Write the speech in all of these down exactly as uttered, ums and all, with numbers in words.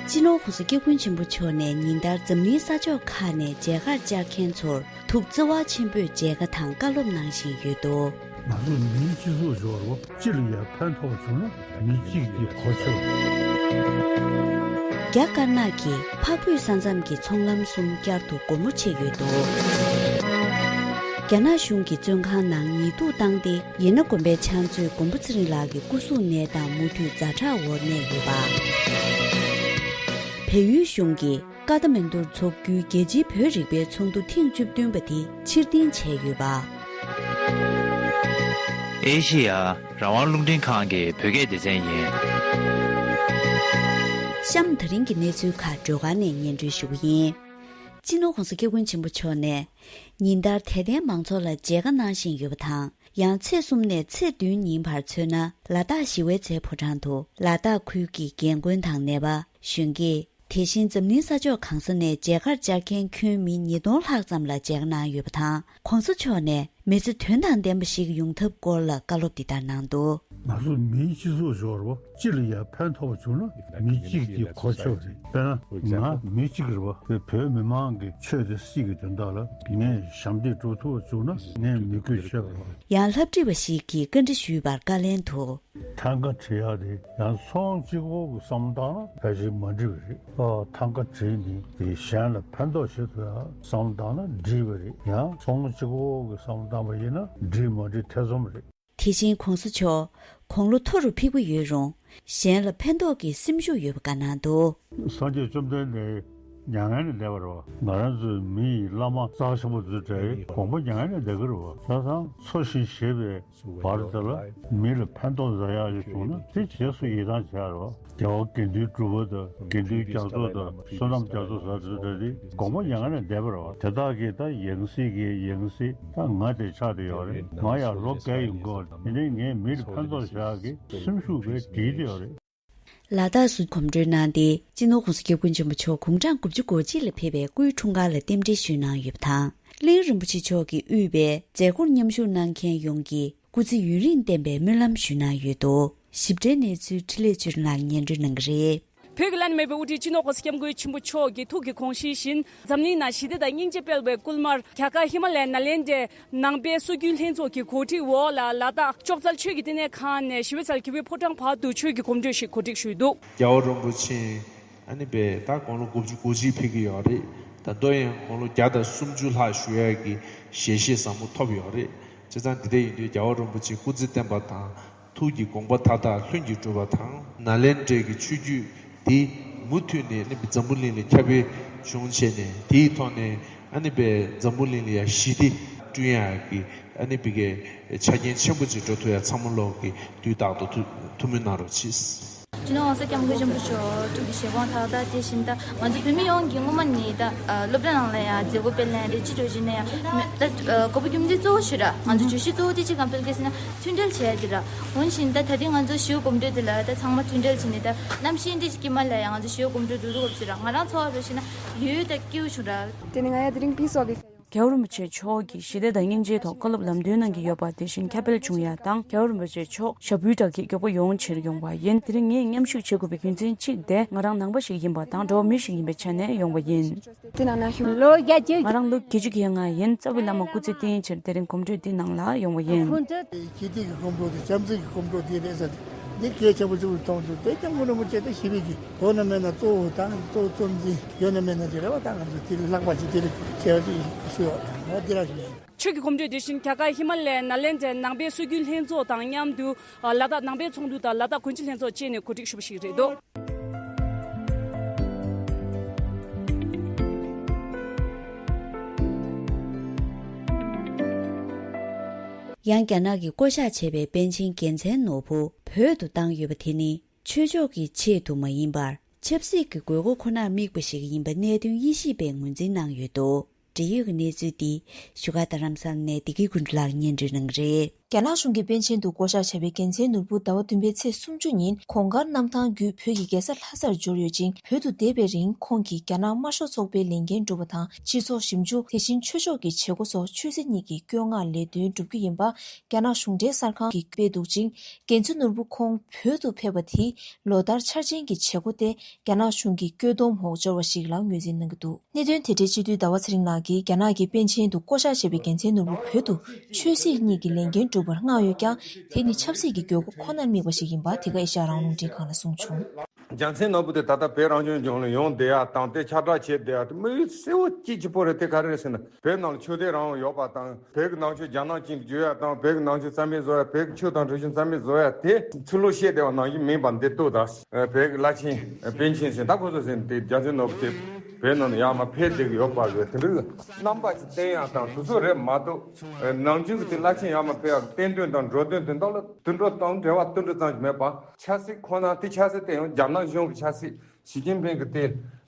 སྤྱི་ནོར་༸གོང་ས་༸སྐྱབས་མགོན་ཆེན་པོ་མཆོག་ནས་ཉིན་ལྟར་འཛམ་གླིང་ས་ཕྱོགས་ཁག་ནས་མཇལ་ཁར་བཅར་མཁན་ཚོར་ཐུགས་བརྩེ་བ་ཆེན་པོས་མཇལ་ཁ་དང་བཀའ་སློབ་གནང་བཞིན་ཡོད་འདུག། ང་ཚོ་མིའི་སྤྱི་ཚོགས་ཟེར་བ་སྤྱི་ལ་ཡང་ཕན་ཐོགས་བྱུང་ན་མི་གཅིག་གིས་གོ་ཆོད། རྒྱ་དཀར་ནག་གི་འཕགས་བོད་ས་མཚམས་ཀྱི་ཚོང་ལམ་གསུམ་བསྐྱར་དུ་སྒོ་མོ་ཕྱེ་ཡོད་འདུག། རྒྱ་ནག་གཞུང་གིས་བཙོན་ཁང་ནང་ཉེས་འཛུགས་བཏང་སྟེ། ཡེ་ན་དགོན་པའི་ཕྱག་མཛོད་མགོན་པོ་ཚེ་རིང་ལགས་ཀྱི་སྐུ་གཟུགས་གནས་སྟངས་མུ་མཐུད་ཛ་དྲག་འོག་གནས་ཡོད་པ། བལ་ཡུལ་གཞུང་གིས་ཀ་ཐ་མན་ཌུར་འཚོགས་རྒྱུའི་རྒྱལ་སྤྱིའི་བོད་རིག་པའི་ཚོགས་འདུ་ཐེངས་བཅུ་བདུན་པ་དེ་ཕྱིར་འཐེན་བྱས་ཡོད་པ། ཨེ་ཤེ་ཡ་རང་དབང་རླུང་འཕྲིན་ཁང་གི་བོད་སྐད་སྡེ་ཚན་ཡིན། གཤམ་དེ་རིང་གི་གནས་ཚུལ་ཁག་སྒྲོལ་དཀར་ནས་སྙན་སྒྲོན་ཞུ་གི་ཡིན། སྤྱི་ནོར་༸གོང་ས་༸སྐྱབས་མགོན་ཆེན་པོ་མཆོག་ནས་ཉིན་ལྟར་དད་ལྡན་མང་ཚོགས་ལ་མཇལ་ཁ་གནང་བཞིན་ཡོད་པ་དང་། ཡང་ཚེས་གསུམ་ནས་ཚེས་བདུན་ཉིན་བར་མཚོན་ན། ལ་དྭགས་ཞི་བའི་རྩེ་ཕོ་བྲང་དུ་ལ་དྭགས་ཁུལ་གྱི་རྒན་རྒོན་དང་ནད་པ། གཞོན་སྐྱེས། དེ་བཞིན་འཛམ་གླིང་ས་ཕྱོགས་གང་ས་ནས་མཇལ་ཁར་བཅར་མཁན་ཁྱོན་མི་ཉིས་སྟོང་ལྷག་ཙམ་ལ་མཇལ་ཁ་གནང་ཡོད་པ་དང་། ༸གོང་ས་མཆོག་ནས་མི་ཚེ་དོན་དང་ལྡན་པ་ཞིག་ཡོང་ཐབས་སྐོར་ལ་བཀའ་སློབ་འདི་ལྟར་གནང་འདུག། ང་ཚོ་མིའི་སྤྱི་ཚོགས་ཟེར་བ་སྤྱི་ལ་ཡང་ཕན་ཐོགས་པ་བྱུང་ན་མི་གཅིག་གིས་གོ་ཆོད་རེད། དཔེར་ན་ང་མི་གཅིག་རེད་བ། བོད་མི་མང་གི་ཆོས་དང་སྲིད་ཀྱི་དོན་དག་ལ་ངས་ཞབས་འདེགས་སྒྲུབ་ཐུབ་པ་བྱུང་ན་ངས་མི་གུས་ཆོད་པ་རེད། ཡང་ལྷ་བྲིས་པ་ཞིག་གིས་བཀའ་འདྲི་ཞུས་པར་བཀའ་ལན་དུ། ཐང་ག་བྲི་ཡག་དེ་ཡང་ཚོང་གཅིག་པོ་གི་བསམ་བློ་བཏང་ན་ཕལ་ཆེར་མ་འགྲིག་པ་རེད། ཨ་ཐང་ག་བྲིས་ནི་དེ་གཞན་ལ་ཕན་ཐོགས་བྱེད་ཐུབ་ཡག་བསམ་བློ་བཏང་ན་འགྲིག་པ་རེད། ཡང་ཚོང་གཅིག་པོ་གི་བསམ་བློ་བཏང་པ་ཡིན་ན་འགྲིག་མ་འགྲིག་ཐེ་ཚོམ་རེད། དེ་བཞིན་༸གོང་ས་མཆོག་དགུང་ལོ་མཐོ་རུ་ཕེབས་ཀྱི་ཡོད་རུང་། གཞན་ལ་ཕན་ཐོགས་ཀྱི་སེམས་ཤུགས་ཡོད་པ་བཀའ་གནང་འདུག། སངས་རྒྱས་བཅོམ་ལྡན་འདས་མྱ་ངན་ལས་འདས་པ་རེད་བ། ང་རང་ཚོའི་མི་ཡི་བླ་མ་རྩ་ཆེན་པོ་ཚོའི་གྲས་དགོངས་པ་མྱ་ངན་ལས་འདས་ཀྱི་རེད་བ། བྱས་ཙང་འཚོ་ཞིང་གཞེས་པའི་བར་དེ་ལ་མི་ལ་ཕན་ཐོགས་མཛད་ཡག་ཞིག་བྱུང་ན་དེ་རྗེས་སུ་ཡི་རང་བྱེད་ཡག་རེད་བ། རྒྱལ་བ་དགེ་འདུན་གྲུབ་པ་དང་དགེ་འདུན་རྒྱ་མཚོ་དང་བསོད་ནམས་རྒྱ་མཚོ་ཟེར་དེ་འདྲ་དེ་དགོངས་པ་མྱ་ངན་ལས་འདས་པ་རེད་བ། དེ་དག་གིས་ད་ཡང་སྲིད་ཀྱི་ཡང་སྲིད་ད་ང་དེ་ཆགས་བསྡད་ཡོད་རེད། ང་ཡང་ལོ་བརྒྱ་ཡོང་གི་ཡོད་རེད། དེ་ནས་ངས་མི་ལ་ཕན་ཐོགས་བྱེད་ཡག་གི་སེམས་ཤུགས་དཔེ་བསྒྲིལ་བསྡད་ཡོད་རེད། ལ་དྭགས་སུ་གོམ་བགྲོད་གནང་སྟེ། སྤྱི་ནོར་༸གོང་ས་༸སྐྱབས་མགོན་ཆེན་པོ་མཆོག་དགུང་གྲངས་དགུ་བཅུ་གོ་གཅིག་ལ་ཕེབས་པའི་སྐུའི་འཁྲུངས་སྐར་ལ་རྟེན་འབྲེལ་ཞུས་གནང་ཡོད་པ་དང་། གླིང་རིན་པོ་ཆེ་མཆོག་གིས་དབུས་པའི་མཛད་སྒོར་མཉམ་ཞུགས་གནང་མཁན་ཡོངས་ཀྱིས་སྐུ་ཚེ་ཡུན་རིང་བརྟན་པའི་སྨོན་ལམ་ཞུས་གནང་ཡོད་འདུག། ཞིབ་ཕྲའི་གནས་ཚུལ་འཕྲིན་ལས་ཆོས་སྒྲོན་ལགས་སྙན་སྒྲོན་གནང་གི་རེད། བོད་ཀྱི་བླ་ན་མེད་པའི་དབུ་ཁྲིད་སྤྱི་ནོར་༸གོང་ས་༸སྐྱབས་མགོན་ཆེན་པོ་མཆོག་གི་ཐུགས་ཀྱི་དགོངས་གཞི་བཞིན། འཛམ་གླིང་ནང་ཞི་བདེ་དང་སྙིང་རྗེ་སྤེལ་བའི་སྐུལ་མར། རྒྱ་གར་ཧི་མ་ལ་ཡའི་ནཱ་ལེནྡྲའི་ནང་པའི་སྲོལ་རྒྱུན་ལྷན་ཚོགས་ཀྱི་གོ་སྒྲིག་འོག་ལ་ལ་དྭགས་ཅོག་ཙལ་ཆོས་ཀྱི་བསྟི་གནས་ཁང་ནས་ཞི་བའི་རྩེ་ལ་གི་བའི་ཕོ་བྲང་བར་དུ་ཆོས་ཀྱི་གོམ་བགྲོད་ཞིག་གོ་སྒྲིག་ཞུས་འདུག། རྒྱལ་བ་རིན་པོ་ཆེ་ཨ་ནི་པས་ད་དགུང་ལོ་དགུ་བཅུ་གོ་གཅིག་ཕེབས་ཀྱི་ཡོད་རེད། ད་མདོ་ཡང་དགུང་ལོ་བརྒྱ་དང་སུམ་ཅུ་ལྷག་བཞུགས་ཡག་གི་ཞལ་བཞེས་ཟབ་མོ་ཐོབ་ཡོད་རེད། བྱས་ཙང་འདི་འདྲ་ཡིན་དུས་རྒྱལ་བ་རིན་པོ་ཆེ་སྐུ་ཚེ་བརྟན་པ་དང་། ཐུགས་ཀྱི་དགོངས་པ་མཐའ་དག་ལྷུན་གྱིས་གྲུབ་པ་དང་། ནཱ་ལེནྡྲའི་གི་ཆོས་བརྒྱུད་འདི་མུ་མཐུད་ནས་ཨ་ནི་འཛམ་བུ་གླིང་ལ་ཁྱབ་སྤེལ་བྱུང་བྱས་ནས། དེའི་ཐོག་ནས་ཨ་ནི་པའི་འཛམ་བུ་གླིང་ལ་ཡང་ཞི་བདེ་བསྐྲུན་ཡག་གི་ཨ་ནི་པའི་གི་ཆ་རྐྱེན་ཆེན་པོ་ཅིག་འགྲོ་ཐུབ་ཡག་ཚང་མ་ལོག་གི་དུས་རྟག་ཏུ་ཐུགས་ཐུགས་སྨོན་གནང་རོགས་གྱིས། སྤྱི་ནོར་༸གོང་ས་༸སྐྱབས་མགོན་ཆེན་པོ་མཆོག་ཐུགས་ཀྱི་བཞེད་དགོངས་མཐའ་དག་དེ་བཞིན་ད་ང་ཚོ་བོད་མི་ཡོངས་ཀྱིས་སྔོན་མ་ནས་ད་སློབ་གྲྭ་ནང་ལ་ཡང་མཛད་སྒོ་སྤེལ་ལེན་རེད། ཅི་འདྲ་ཞིག་ན་ཡང་ད་གོ་བ་རྒྱུ་མཚན་གཙོ་བོ་ཞིག་ར་ང་ཚོ་བརྗོད་གཞི་གཙོ་བོ་དེ་ཅི་གང་སྤེལ་གལ་ཟེར་ན་མཐུན་སྒྲིལ་བྱས་ཏེ་ར། འོན་ཞིང་ད་ད་ཐེངས་ང་ཚོ་ཞི་བའི་གོམ་བགྲོད་དེ་ལ་ད་ཚང་མ་མཐུན་སྒྲིལ་བྱས་ནས་ད་གནམ་གཤིས་འདི་དཀྱིལ་མ་ལ་ཡང་ང་ཚོ་ཞི་བའི་གོམ་བགྲོད་འགྲོ་ཐུབ་ཞིག་ར། ང་རང་ཚོ་བ་རུ་ཞིག་ན་ཡོད་ད་སྐྱིད་པོ་བྱུང་ར། དེ་ནི་ང་ཡ་དེ་རིང་པི་སོགས་ཀྱི། རྒྱལ་བ་རིན་པོ་ཆེ་མཆོག་གིས་ཞི་བདེ་དང་སྙིང་རྗེའི་ཐོག་བཀའ་སློབ་ལམ་སྟོན་གནང་གི་ཡོད་པ་དེ་བཞིན་ཁྱབ་སྤེལ་བྱུང་ཡ་དང་། རྒྱལ་བ་རིན་པོ་ཆེ་མཆོག་ཞབས་བུའི་བྲག་གི་མགྱོགས་པོ་ཡོང་ཕྱིར་ཡོང་བ་ཡིན། དེ་རིང་ངས་མཉམ་ཞུགས་བྱེད་དགོས་པའི་རྒྱུ་མཚན་གཅིག་དེ་ང་རང་ནང་པ་ཞིག་ཡིན་པ་དང་འགྲོ་བ་མི་ཞིག་ཡིན་པའི་ཆ་ནས་ཡོང་བ་ཡིན། དེ་ནང་ན་ལོ་བརྒྱད་ཅུ། ང་རང་ལོ་བརྒྱད་ཅུ་གྱ་ལྔ་ཡིན། རྩ་བའི་བླ་མ་སྐུ་ཚེ་བརྟན་ཕྱིར་དེ་རིང་གོམ་བགྲོད་འདི་ནང་ལ་ཡོང་བ་ཡིན། ཞི་བདེ་གི་གོམ་བགྲོད་དེ་བྱམས་བརྩེ་གི་གོམ་བགྲོད་དེ་རེད་ཟེར་ཏེ་འདི་གལ་ཆེན་པོ་ཞིག་ཏུ་མཐོང་བྱུང་། དེ་ཀྱང་དངོས་གནས་མ་བྱས་ཏེ་ཞི་བའི་གི་ཡོད་ན་མེད་ན་གཙོ་བོ་དང་གཙོ་བོ་གཙོ་འཛིན་ཡོད་ན་མེད་ན་དེ་རེད་བ། ད་ང་ཚོ་དེ་ལས་ལྷག་པ་ཞིག་དེ་ལས་ཆེ་བ་ཞིག་ཞུ་ཡོད་ང་འདི་རང་ཞུ་ཡོད། ཆོས་ཀྱི་གོམ་བགྲོད་དེ་བཞིན་རྒྱ་གར་ཧི་མ་ལ་ཡའི་ནཱ་ལེནྡྲའི་ནང་པའི་སྲོལ་རྒྱུན་ལྷན་ཚོགས་དང་མཉམ་དུ་ལ་དྭགས་ནང་པའི་ཚོགས་འདུ་དང་ལ་དྭགས་དགོན་སྤྱི་ལྷན་ཚོགས་བཅས་ནས་གོ་སྒྲིག་ཞུས་པ་ཞིག་རེད་འདུག། ཡང་རྒྱ་ནག་གིས་བསྐོ་གཞག་བྱས་པའི་པཎ་ཆེན་རྒྱལ་མཚན་ནོར་བུ་བོད་དུ་བཏང་ཡོད་པ་དེ་ནི་ཆོས་ཕྱོགས་ཀྱི་ཆེད་དུ་མ་ཡིན་པར་ཆབ་སྲིད་ཀྱི་དགོས་མཁོ་ཁོ་ནར་དམིགས་པ་ཞིག་ཡིན་པ་གནད་དོན་དབྱེ་ཞིབ་པས་ངོས་འཛིན་གནང་ཡོད་འདུག། འབྲེལ་ཡོད་ཀྱི་གནས་ཚུལ་འདི་བཞུགས་སྒར་རྡ་རམ་ས་ལ་ནས་བདེ་སྐྱིད་ཀུན་གྲུབ་ལགས་སྙན་སྒྲོན་གནང་གི་རེད། རྒྱ་ནག་གཞུང་གིས་པཎ་ཆེན་དུ་བསྐོ་གཞག་བྱས་པའི་རྒྱལ་མཚན་ནོར་བུ་ཟླ་བ་བདུན་པའི་ཚེས་སུམ་ཅུ་ཉིན་གོང་དཀར་གནམ་ཐང་བརྒྱུད་བོད་ཀྱི་རྒྱལ་ས་ལྷ་སར་འབྱོར་ཡོད་ཅིང་། བོད་དུ་བསྡད་པའི་རིང་ཁོང་གིས་རྒྱ་ནག་དམར་ཤོག་ཚོགས་པའི་ལས་འགན་སྒྲུབ་པ་དང་། སྤྱི་ཚོགས་ཞིབ་འཇུག་དེ་བཞིན་ཆོས་ཕྱོགས་ཀྱི་བྱེད་སྒོ་སོགས་ཆོས་སྲིད་གཉིས་ཀྱི་བཀོད་མངགས་ལས་དོན་སྒྲུབ་རྒྱུ་ཡིན་པ་རྒྱ་ནག་གཞུང་འབྲེལ་གསར་ཁང་གིས་སྤེལ་འདུག་ཅིང་། རྒྱལ་མཚན་ནོར་བུ་ཁོང་བོད་དུ་ཕེབས་པ་དེས་ལོ་ལྟར་འཆར་ཅན་གྱི་བྱེད་སྒོ་སྟེ། རྒྱ་ནག་གཞུང་གི་བཀོད་འདོམས་འོག་འབྱོར་བ་ཞིག་ལ་ངོས་འཛིན་གནང་གི་འདུག་གནད་དོན་དེ་འབྲེལ་སྤྱི་འཐུས་ཟླ་བ་ཚེ་རིང་ལགས་ཀྱིས་རྒྱ་ནག་གི་པཎ་ཆེན་དུ་བསྐོ་གཞག་བྱས་པའི་རྒྱལ་མཚན་ནོར་བུ་བོད་དུ་ཆོས་སྲིད་གཉིས་ཀྱི་ལས་འགན་སྒྲུབ་པར་མངགས་ཡོད་ཀྱང་། དེ་ནི་ཆབ་སྲིད་ཀྱི་དགོས་མཁོ་ཁོ་ནར་དམིགས་པ་ཞིག་ཡིན་པ་དེ་ག་ཨེ་ཤ་ཡ་རང་དབང་རླུང་འཕྲིན་ཁང་ལ་གསུངས་བྱུང་། རྒྱལ་མཚན་ནོར་བུ་དེ་ད་ལྟ་བོད་རང་སྐྱོང་ལྗོངས་ལ་ཡོང་བསྡད་ཡ་དང་། དེ་ཁྱབ་བསྒྲགས་བྱས་བསྡད་ཡ་དེ་དམིགས་ཡུལ་གསལ་བོ་གཅིག་གཅིག་པོ་རེད། དེ་ག་རེ་རེད་ཟེར་ན། བོད་ནང་ལ་ཆོས་དད་རང་དབང་ཡོད་པ་དང་། བོད་ཀྱི་ནང་ཆོས་རྒྱ་ནག་ཅན་དུ་བསྒྱུར་ཡ་དང་། བོད་ཀྱི་ནང་ཆོས་རྩ་མེད་བཟོ་ཡ། བོད་ཀྱི་ཆོས་དང་རིག་གཞུང་རྩ་མེད་བཟོ་ཡ་དེ་ཚུར་ལོག་བཤད་བསྡད་པ་ནང་བཞིན་མིན་པ་འདི་ལྟོས་དང་། བོད་ཀྱི་བླ་ཆེན་པཎ་ཆེན་ཟེར་ད་ཁོ་ཚོ་ཟེར་དེ་རྒྱལ་མཚན་ནོར་བུ་དེ་བོད་ནང་ནས་ཡར་མར་ཕེབས་བསྡད་ཀྱི་ཡོད་པ་གི་དེ་འདྲའི་རྣམ་པ་ཅིག་བསྟན་ཡ་དང་དེ་ཚོ་རེད་མ་གཏོགས། ནམ་རྒྱུན་གྱི་དེ་བླ་ཆེན་ཡར་མར་ཕེབས་ཡ་གི་བསྟན་དོན་དང་འགྲོ་དོན་དེ་དག་ལ་དུད་འགྲོ་དང་འབྲེལ་བ་དུད་འགྲོ་ཙམ་ཞིག་མེད་པ། ཆབ་སྲིད་ཁོ་ན་དེ་ཆབ་སྲིད་དེ་ཡང་རྒྱ་ནག་གཞུང་གི་ཆབ་སྲིད། ཞི་ཅིན་ཕིང་གི་དེ་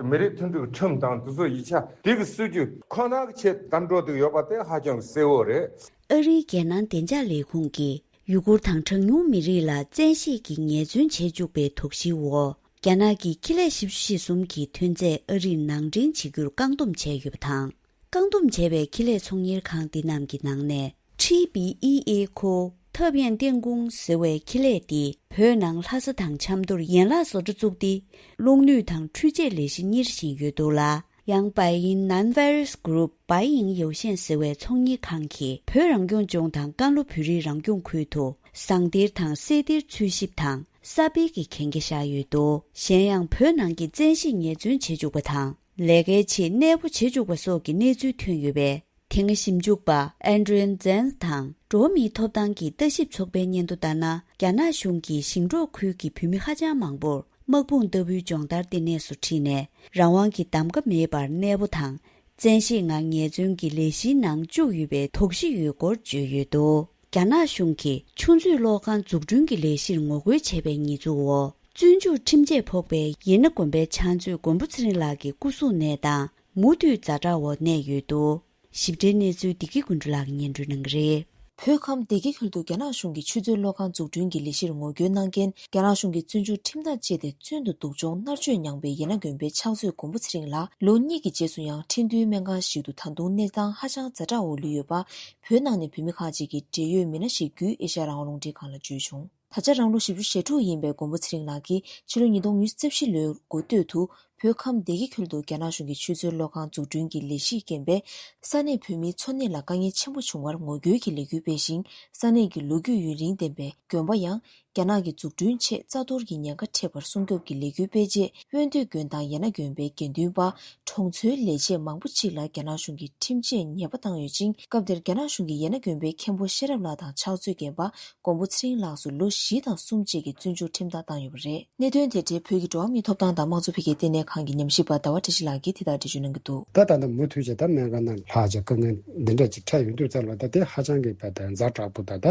མི་རིགས་མཐུན་སྒྲིལ་ཁྲིམས་དང་དེ་ཚོ་ཡིག་ཆ་དེ་གི་སྲིད་ཇུས་ཁོ་ན་གི་ཆེད་དུ་འགྲོ་བསྡད་ཡོད་པ་དེ་ཧ་ཅང་གི་གསལ་བོ་རེད། ཨ་རིའི་རྒྱལ་ནང་བདེ་འཇགས་ལས་ཁུངས་ཀྱིས་ཡུ་གུར་དང་གྲངས་ཉུང་མི་རིགས་ལ་བཙན་ཤེད་ཀྱིས་ཉེས་བཙུན་བྱེད་བཅུག་པའི་དོགས་གཞིའི་འོག་རྒྱ་ནག་གི་ཁེ་ལས་བཞི་བཅུ་ཞེ་གསུམ་གྱི་ཐོན་རྫས་ཨ་རིར་ནང་འདྲེན་བྱེད་རྒྱུར་བཀག་སྡོམ་བྱས་ཡོད་པ་དང་། བཀག་སྡོམ་བྱས་པའི་ཁེ་ལས་ཚོང་གཉེར་ཁང་འདི་རྣམས་ཀྱི་ནང་ནས། ཊི་བི་ཨི་ཨེ་ཁོ་ཐབ་ཡན་ཏེན་ཀུང་ཟེར་བའི་ཁེ་ལས་འདིས་བོད་ནང་ལྷ་ས་དང་ཆབ་མདོར་ཡན་ལག་བཟོ་གྲྭ་བཙུགས་ཏེ། གློག་ནུས་དང་འཕྲུལ་ཆས་ལས་གཞི་གཉེར་བཞིན་ཡོད་འདུག་ལ། ཡང་བའི་ཡིན་ནན་ཝེར་སི་གུ་རུབ་བའི་ཡིན་ཡའོ་ཤན་ཟེར་བའི་ཚོང་གཉེར་ཁང་གིས་བོད་རང་སྐྱོང་ལྗོངས་དང་ཀན་ལྷོ་བོད་རིགས་རང་སྐྱོང་ཁུལ་དུ་ཟངས་གཏེར་དང་སེ་གཏེར་འཚོལ་ཞིབ་དང་གསར་སྤེལ་གྱི་གན་རྒྱ་བཞག་ཡོད་འདུག་གཞན་ཡང་བོད་ནང་གི་བཙན་ཤེད་ཉེས་བཙུན་བྱེད་བཅུག་པ་དང་། ལས་ཀའི་ཆེད་གནས་སྤོ་བྱེད་བཅུག་པ་སོགས་ཀྱི་གནས་ཚུལ་ཐོན་ཡོད་པས། དེ་སྔ་ཞིབ་འཇུག་པ་ཨན་ཌྲེན་ཛེན་དང་འགྲོ་བ་མིའི་ཐོབ་ཐང་གི་ལྟ་ཞིབ་ཚོགས་པའི་སྙན་ཐོ་ལྟར་ན། རྒྱ་ནག་གཞུང་གིས་ཞིང་འབྲོག་ཁུལ་གྱི་བོད་མི་ཧ་ཅང་མང་པོར་དམག་དཔུང་ལྟ་བུའི་སྦྱོང་བརྡར་ལྟེ་གནས་སུ་ཁྲིད་ནས། རང་དབང་གི་གདམ་ག་མེད་པར་གནས་སྤོ་དང་། བཙན་ཤེད་ངང་ཉེས་བཙུན་གྱི་ལས་གཞིའི་ནང་བཅུག་ཡོད་པའི་དོགས་གཞི་ཡོད་སྐོར་བརྗོད་ཡོད་འདུག་རྒྱ་ནག་གཞུང་གིས་ཆུ་མཛོད་གློག་ཁང་འཛུགས་སྐྲུན་གྱི་ལས་གཞིར་ངོ་རྒོལ་བྱས་པའི་ཉེས་འཛུགས་འོག་བཙོན་འཇུག་ཁྲིམས་ཆད་ཕོག་པའི་ཡེ་ན་དགོན་པའི་ཕྱག་མཛོད་མགོན་པོ་ཚེ་རིང་ལགས་ཀྱི་སྐུ་གཟུགས་ནད་དང་མུ་མཐུད་ཛ་དྲག་འོག་གནས་ཡོད་འདུག་ཞིབ་ཕྲའི་གནས་ཚུལ་བདེ་སྐྱིད་ཀུན་གྲུབ་ལགས་ཀྱིས་སྙན་སྒྲོན་གནང་གི་རེད། བོད་ཁམས་བདེ་སྐྱིད་ཁུལ་དུ་རྒྱ་ནག་གཞུང་གིས་ཆུ་མཛོད་གློག་ཁང་འཛུགས་སྐྲུན་གྱི་ལས་གཞིར་ངོ་རྒོལ་གནང་རྐྱེན། རྒྱ་ནག་གཞུང་གིས་བཙོན་འཇུག་ཁྲིམས་ཐག་བཅད་དེ་བཙོན་དུ་སྡུག་སྦྱོང་མནར་གཅོད་མྱངས་པའི་ཡེ་ན་དགོན་པའི་ཕྱག་མཛོད་མགོན་པོ་ཚེ་རིང་ལགས་ལོ་གཉིས་ཀྱི་རྗེས་སུ་ཡང་ཁྲིན་ཏུའུ་སྨན་ཁང་ཞིག་ཏུ་ད་དུང་གནས་སྟངས་ཧ་ཅང་ཛ་དྲག་འོག་ལུས་ཡོད་པ། བོད་ནང་ནས་བོད་མི་ཁག་ཅིག་གིས་འབྲེལ་ཡོད་མི་སྣ་ཞིག་བརྒྱུད་ཨེ་ཤ་ཡ་རང་དབང་རླུང་འཕྲིན་ཁང་ལ་བརྗོད་བྱུང་། ད་ཆ་རང་ལོ་བཞི་བཅུ་ཞེ་དྲུག་ཡིན་པའི་མགོན་པོ་ཚེ་རིང་ལགས་ཀྱིས་ཕྱི་ལོ་ཉིས་སྟོང་ཉི་ཤུ་རྩ་བཞི་ལོའི་འགོ་སྟོད་དུ་བོད་ཁམས་བདེ་སྐྱིད་ཁུལ་དུ་རྒྱ་ནག་གཞུང་གིས་ཆུ་མཛོད་གློག་ཁང་འཛུགས་སྐྲུན་གྱི་ལས་གཞིའི་རྐྱེན་པས་ས་གནས་བོད་མིའི་འཚོ་གནས་ལ་དཀའ་ངལ་ཆེན་པོ་བྱུང་བར་ངོ་རྒོལ་གྱི་ལས་འགུལ་སྤེལ་ཞིང་། ས་གནས་ཀྱི་ལོ་རྒྱུས་ཡུན་རིང་ལྡན་པའི་དགོན་པ་ཡང་རྒྱ་ནག་གི་འཛུགས་སྐྲུན་ཆེད་རྩ་གཏོར་གྱི་ཉེན་ཁ་འཕྲད་པར་སྲུང་སྐྱོབ་ཀྱི་ལས་འགུལ་སྤེལ་རྗེས། དབོན་སྟོད་དགོན་དང་ཡེ་ན་དགོན་པའི་དགེ་འདུན་པ། གྲོང་ཚོའི་ལས་བྱེད་མང་པོ་ཅིག་ལ་རྒྱ་ནག་གཞུང་གིས་ཁྲིམས་ཆད་ཉེས་པ་བཏང་ཡོད་ཅིང་། སྐབས་དེར་རྒྱ་ནག་གཞུང་གིས་ཡེ་ན་དགོན་པའི་མཁན་པོ་ཤེས་རབ་ལགས་དང་ཕྱག་མཛོད་རྒན་པ་མགོན་པོ་ཚེ་རིང་ལགས་སུ་ལོ་བཞི་དང་གསུམ་བཅས་ཀྱི་བཙོན་འཇུག་ཁྲིམས་ཐག་བཏང་ཡོད་པ་རེད། གནད་དོན་དེ་འབྲེལ་བོད་ཀྱི་འགྲོ་བ་མིའི་ཐོབ་ཐང་དང་དམངས་གཙོ་འཕེལ་རྒྱས་ལྟེ་གནས་ཁང་གི་ཉམས་ཞིབ་པ་ཟླ་བ་བཀྲ་ཤིས་ལགས་ཀྱིས་དེ་ལྟར་འགྲེལ་བརྗོད་གནང་གི་འདུག་ད་ད་ལྟ་མུ་མཐུད་བྱས་ད་སྨན་ཁང་ནང་ལྷག་བཅས་དཀའ་ངལ་འདི་འདྲ་ཅིག་འཕྲད་ཡོང་དུས་ཙམ་ལ་ད་དེ་ཧ་ཅང་གི་བས་ད་ཛ་དྲག་པོ་ད་ད་